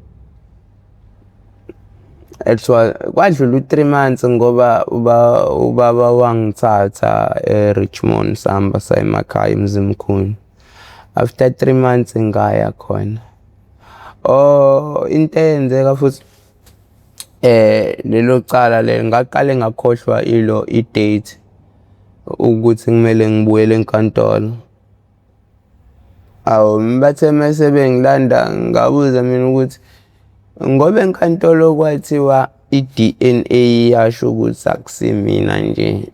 Ekuthiwa kwadlula u-3 months ngoba ubaba wangithatha e-Richmond sahamba saya emakhaya eMzimkhulu. After 3 months ngaya khona. Oh into eyenzeka futhi lelo cala lelo ngaqale ngakhohlwa ilo i-date ukuthi kumele ngibuyele enkantolo. Awu bathe mese bengilanda ngabuza mina ukuthi ngoba enkantolo kwathiwa i-D_N_A iyasho ukuthi akusimina nje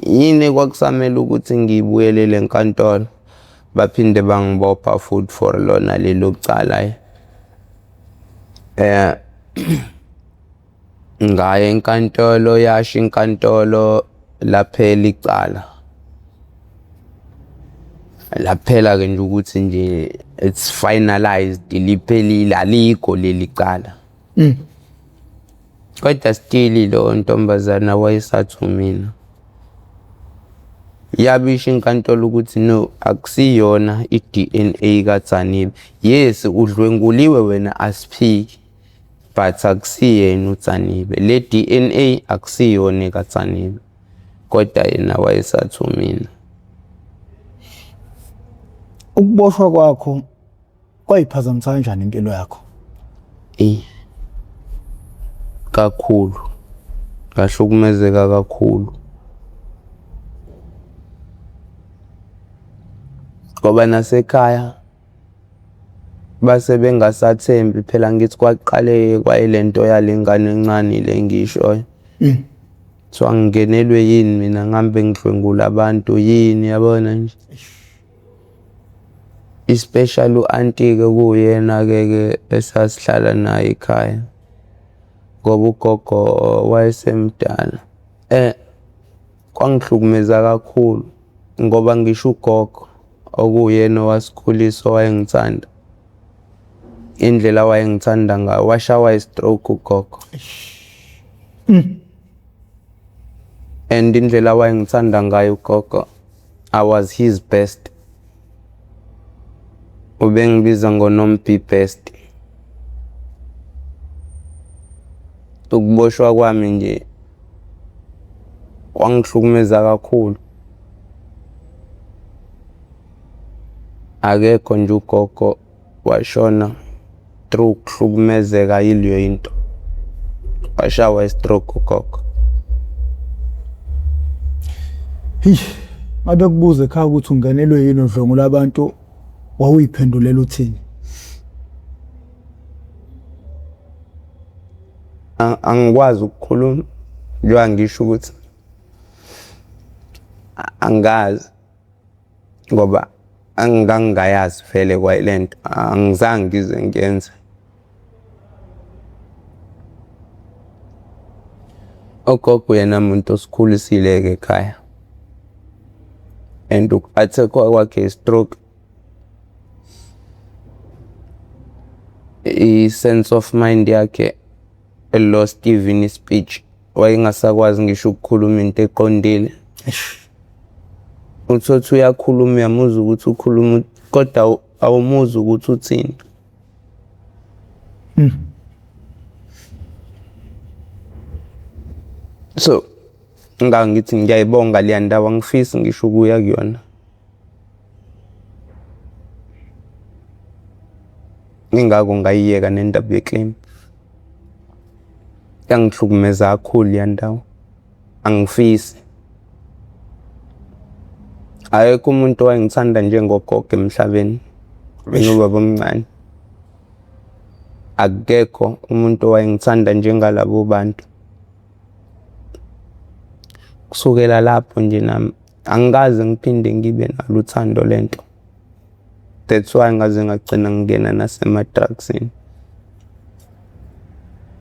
yini kwakusamele ukuthi ngiyibuyelele enkantolo. Baphinde bangibopha futhi for lona lelo cala. Ngaya enkantolo yasho inkantolo laphela icala. Laphela-ke nje ukuthi nje it's finalised liphelile alikho leli cala. Kodwa still lo ntombazana wayesathi umina. Yabisho inkantolo ukuthi no akusiyona i-D_N_A kaDzanibe. Yes udlwenguliwe wena asiphiki but akusiyena uDzanibe. Le D_N_A akusiyona ekaDzanibe kodwa yena wayesathi umina. Ukuboshwa kwakho kwayiphazamisa kanjani impilo yakho? Eyi kakhulu, ngahlukumezeka kakhulu. Ngoba nasekhaya base bengasathembi phela ngithi kwaqale kwayilento yale ngane encane le engiyishoyo. Kuthiwa ngingenelwe yini mina ngihambe ngidlwengula abantu yini yabona nje. Especially u-anti-ke kuwuyena-ke ke esasihlala naye ekhaya ngoba ugogo wayesemdala. Kwangihlukumeza kakhulu ngoba ngisho ugogo okuwuyena owasikhulisa owayengithanda, indlela awayengithanda ngayo washawa i-stroke ugogo. And indlela awayengithanda ngayo ugogo, I was his best. Ubengibiza ngoNombi best. Ukuboshwa kwami nje kwangihlukumeza kakhulu. Akekho nje ugogo washona through ukuhlukumezeka yileyo into. Washawa i-stroke ugogo. Eish, ngabe kubuza ekhaya ukuthi ungenelwe yini udlwengula abantu wawuyiphendulela uthini? Angikwazi ukukhuluma njengoba ngisho ukuthi angazi ngoba angangingayazi vele kwayile nto angizange ngize ngiyenze. Ugogo uyena muntu osikhulisile-ke ekhaya. And uku-attack-wa kwakhe i-stroke, i-sense of mind yakhe lost even i-speech, wayengasakwazi ngisho ukukhuluma into eqondile. Utholukuthi uyakhuluma, uyamuzwa ukuthi ukhuluma kodwa awumuzwa ukuthi uthini. So ngangithi ngiyayibonga leya ndawo, angifisi ngisho ukuya kuyona. Ingakho ngayiyeka nendaba ye-claim. Yangihlukumeza kakhulu leya ndawo, angifisi. Akekho umuntu owayengithanda njengogogo emhlabeni, nobaba omncane. Akekho umuntu owayengithanda njengalabo bantu. Kusukela lapho nje nami angikaze ngiphinde ngibe nalo uthando lento. That's why ngaze ngagcina ngingena nasema-drugs-ini.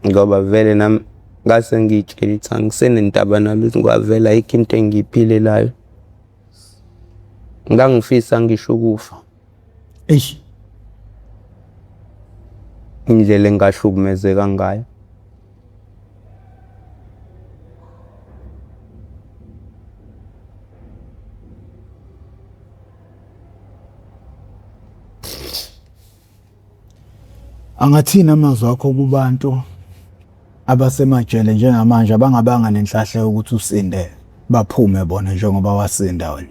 Ngoba vele nami ngase ngiy'tshela ukuthi angisenendaba nalutho ngoba vele ayikho into engiyiphilelayo. Ngangifisa ngisho ukufa. Eish. Indlela engahlukumezeka ngayo. Angathini amazwi akho kubantu abasemajele njengamanje abangabanga nenhlahla yokuthi usinde baphume bona njengoba wasinda wena?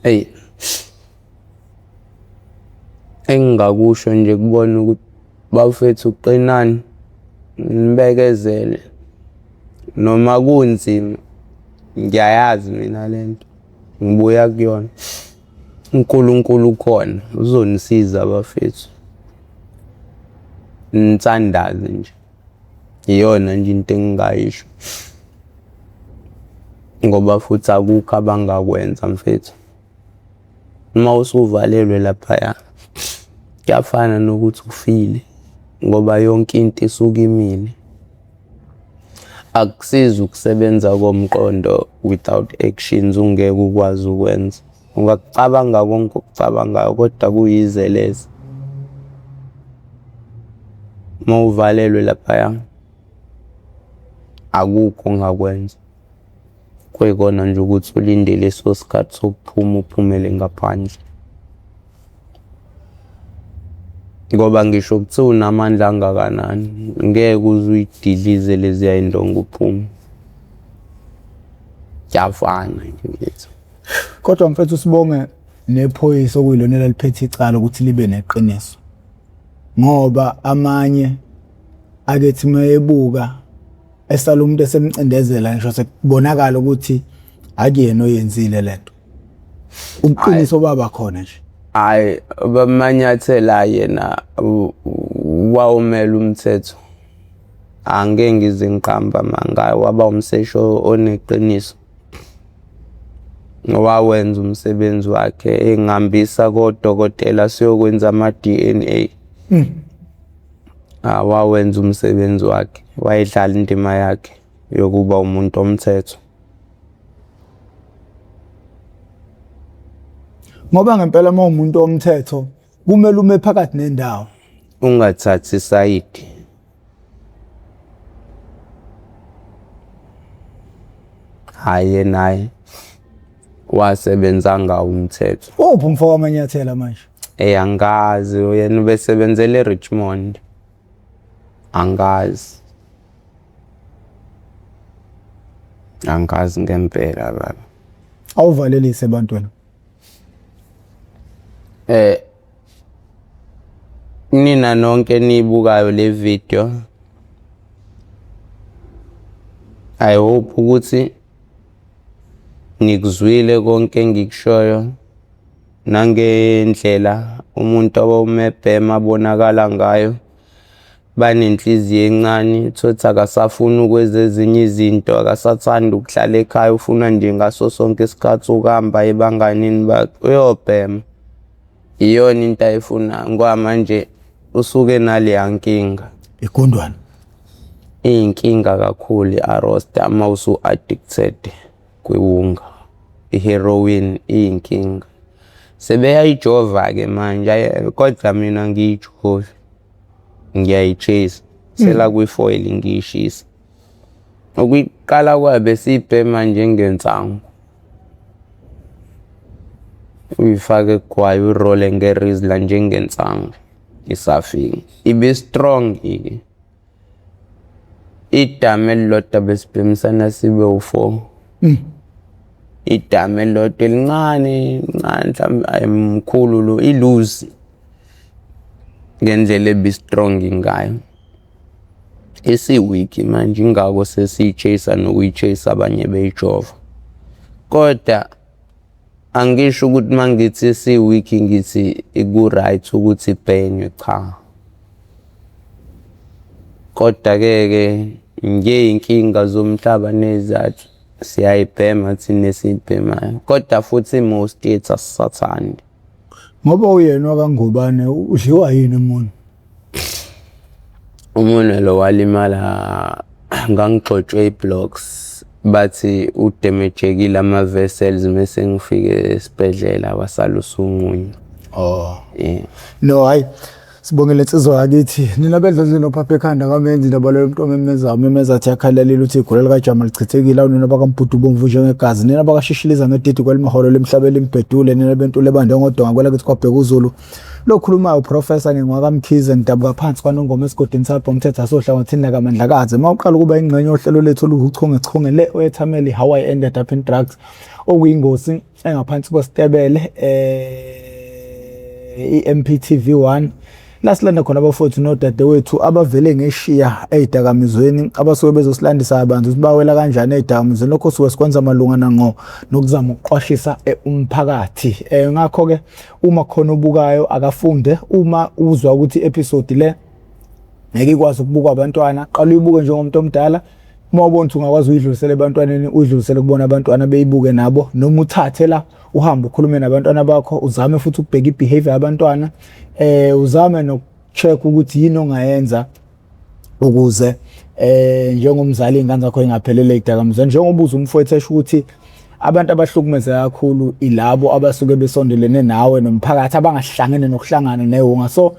Eyi, engingakusho nje kubona ukuthi bafethu qinani nibekezele noma kunzima, ngiyayazi mina lento ngibuya kuyona. uNkulunkulu ukhona uzonisiza bafethu, nithandaze nje. Iyona nje into engingayisho ngoba futhi akukho abangakwenza mfethu. Uma usuvalelwe laphaya kuyafana nokuthi ufile ngoba yonke into isuke imile. Akusizi ukusebenza komqondo without actions, ungeke ukwazi ukwenza. Ungakucabanga konke okucabangayo kodwa kuyize leze. Uma uvalelwe laphaya akukho ongakwenza. Kuyikona nje ukuthi ulinde leso sikhathi sokuphuma uphumele ngaphandle. Ngoba ngisho kuthiwa unamandla angakanani, ngeke uze uyidilize leziya y'ndonga uphume. Kuyafana nje mfethu. Kodwa mfethu sibonge nephoyisa okuyilona elaliphethe icala ukuthi libe neqiniso. Ngoba amanye akethi mayebuka esala umuntu esemcindezela ngisho sekubonakala ukuthi akuyena oyenzile lento. Ubuqiniso baba khona nje. Hhayi, bamanyathela yena wawumela umthetho. Angeke ngize ngiqambe amanga, waba umseshi oneqiniso. Wawenza umsebenzi wakhe engihambisa kodokotela siyokwenza ama-D_N_A. Wawenza umsebenzi wakhe, wayidlala indima yakhe yokuba umuntu omthetho. Ngoba ngempela uma umuntu omthetho kumele ume phakathi nendawo. Ungathathi isayidi. Hhayi yena hhayi wasebenza ngawo umthetho. Uphi umfo wamanyathela manje? Eyi angazi yena ubesebenzela e-Richmond. Angazi. Angazi ngempela baba. Awuvalelise ebantwini. Eh nina nonke niyibukayo le video, I hope ukuthi nikuzwile konke engikushoyo nangendlela umuntu owawumebhema abonakala ngayo. Banenhliziyo encane, uthole akasafuni ukwenza ezinye izinto, akasathandi ukuhlala ekhaya, ufuna nje ngaso sonke isikhathi ukuhamba aye ebanganini bakhe, uyobhema. Iyona into ayifunayo ngoba manje usuke naleya nkinga. Igundwane. Iyinkinga kakhulu i-arosta uma usu-addicted kwiwunga. I-heroin iyinkinga. Sebeyayijova-ke manje, kodwa mina angiyijovi, ngiyayishisa, sela kwi-foil ngiyishisa. Ukuyiqala kwayo besiyibhema njengensangu. Uyifake kugwayi uyirole ngerizla njengensangu isafika. Ibe strong-ke. Idamu elilodwa besibhemisana sibe u-4. Idamu elilodwa elincane ncane mhlawumbe ayimkhulu lo iluzi ngendlela ebi-strong ngayo. Isi-weak manje ingako sesiyi-chase nokuyi-chase abanye beyijova. Kodwa angisho ukuthi uma ngithi isi-weak ngithi ku-right ukuthi ibhenywe, cha. Kodwa-ke ke ngey'nkinga zomhlaba nezathu siyayibhema thina esiyibhemayo, kodwa futhi most yethu asisathandi. Ngoba uyena wakaNgubane udliwa yini umunwe? Umunwe lo walimala, ngangigxotshwe i-blocks, bathi udemejekile ama-vessels mese ngifike esibhedlela wasala usunqunywa. Oh. Yeah. No, hayi, sibongele insizwa yakithi. Nina bedlozi nophapha ekhanda kamenzi ndabaloyo umuntu omemezayo umemeza athi yakhalalile uthi igula likajama lichithekile. Awunina bakaMbhudu bomvu njengegazi, nina bakashishiliza ngedidi kwelimaholo lemhlaba elimbhedule, nina bentule ebande ngodonga kwelakithi kwabheka uZulu. Lokhulumayo uProfessor ngingwakaMkhize, ngidabuka phansi kwaNongoma esigodini sabho umthetho asohlangothini lakaMandlakazi. Uma uqala ukuba ingxenye yohlelo lethu oluwuchungechunge le oyethameli How I Ended Up in Drugs, okuyingosi engaphansi kwesitebele i-MPTV 1 la silanda khona abafowethu nodadewethu abavele ngeshiya ey'dakamizweni, abasuke bezosilandisa kabanzi ukuthi bawela kanjani ey'dakamizweni. Lokho suke sikwenza malunga nangqo nokuzama ukuqwashisa umphakathi. Ngakho-ke uma khona obukayo akafunde, uma uzwa ukuthi i-episode le ngeke ikwazi ukubukwa abantwana, qala uyibuke njengomuntu omdala. Uma ubona ukuthi ungakwazi uyidlulisele ebantwaneni, uyidlulisele kubona abantwana beyibuke nabo, noma uthathe la uhambe ukhulume nabantwana bakho, uzame futhi ukubheka i-behavior yabantwana, uzame nokucheck ukuthi yini ongayenza ukuze njengomzali ingane zakho ingaphelele idakamizwa. Njengoba uza umfowethu esho ukuthi abantu abahlukumezeka kakhulu ilabo abasuke besondelene nawe nomphakathi, abangahlangene nokuhlangana newunga. So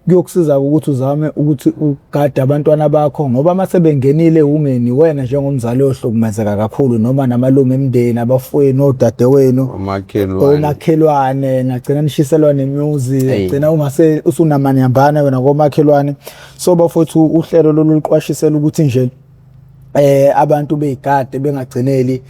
kuyokusiza ukuthi uzame ukuthi ugade abantwana bakho, ngoba uma sebengenile ewungeni wena njengomzali uyohlukumezeka kakhulu, noma namalungu emndeni, abafowenu, odadewenu, omakhelwane, nagcina nishiselwa nemizi, gcina ungase usunamanyambana wena komakhelwane. So bafowethu, uhlelo lolu luqwashisela ukuthi nje abantu beyigade bengagcineli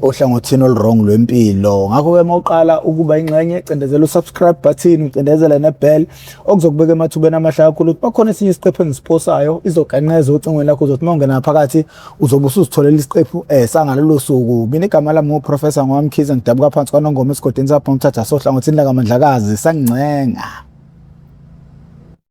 ohlangothini oluwrong lwempilo. Ngakho ke mawuqala ukuba ingxenye, cindezela usubscribe button, ucindezele nebell, okuzokubeka emathubeni amahle kakhulu ukuthi bakhona esinye isiqephu engisiphosayo izoganqeza ocingweni lakho. Uzothi mawungena phakathi uzobe usuzitholela isiqephu sangalolo suku. Mina igama lami nguProfessor Ngwamkhize, ngidabuka phansi kwaNongoma esigodini sapho ngithatha sohlangothini lakaMandlakazi. Sangingcenga.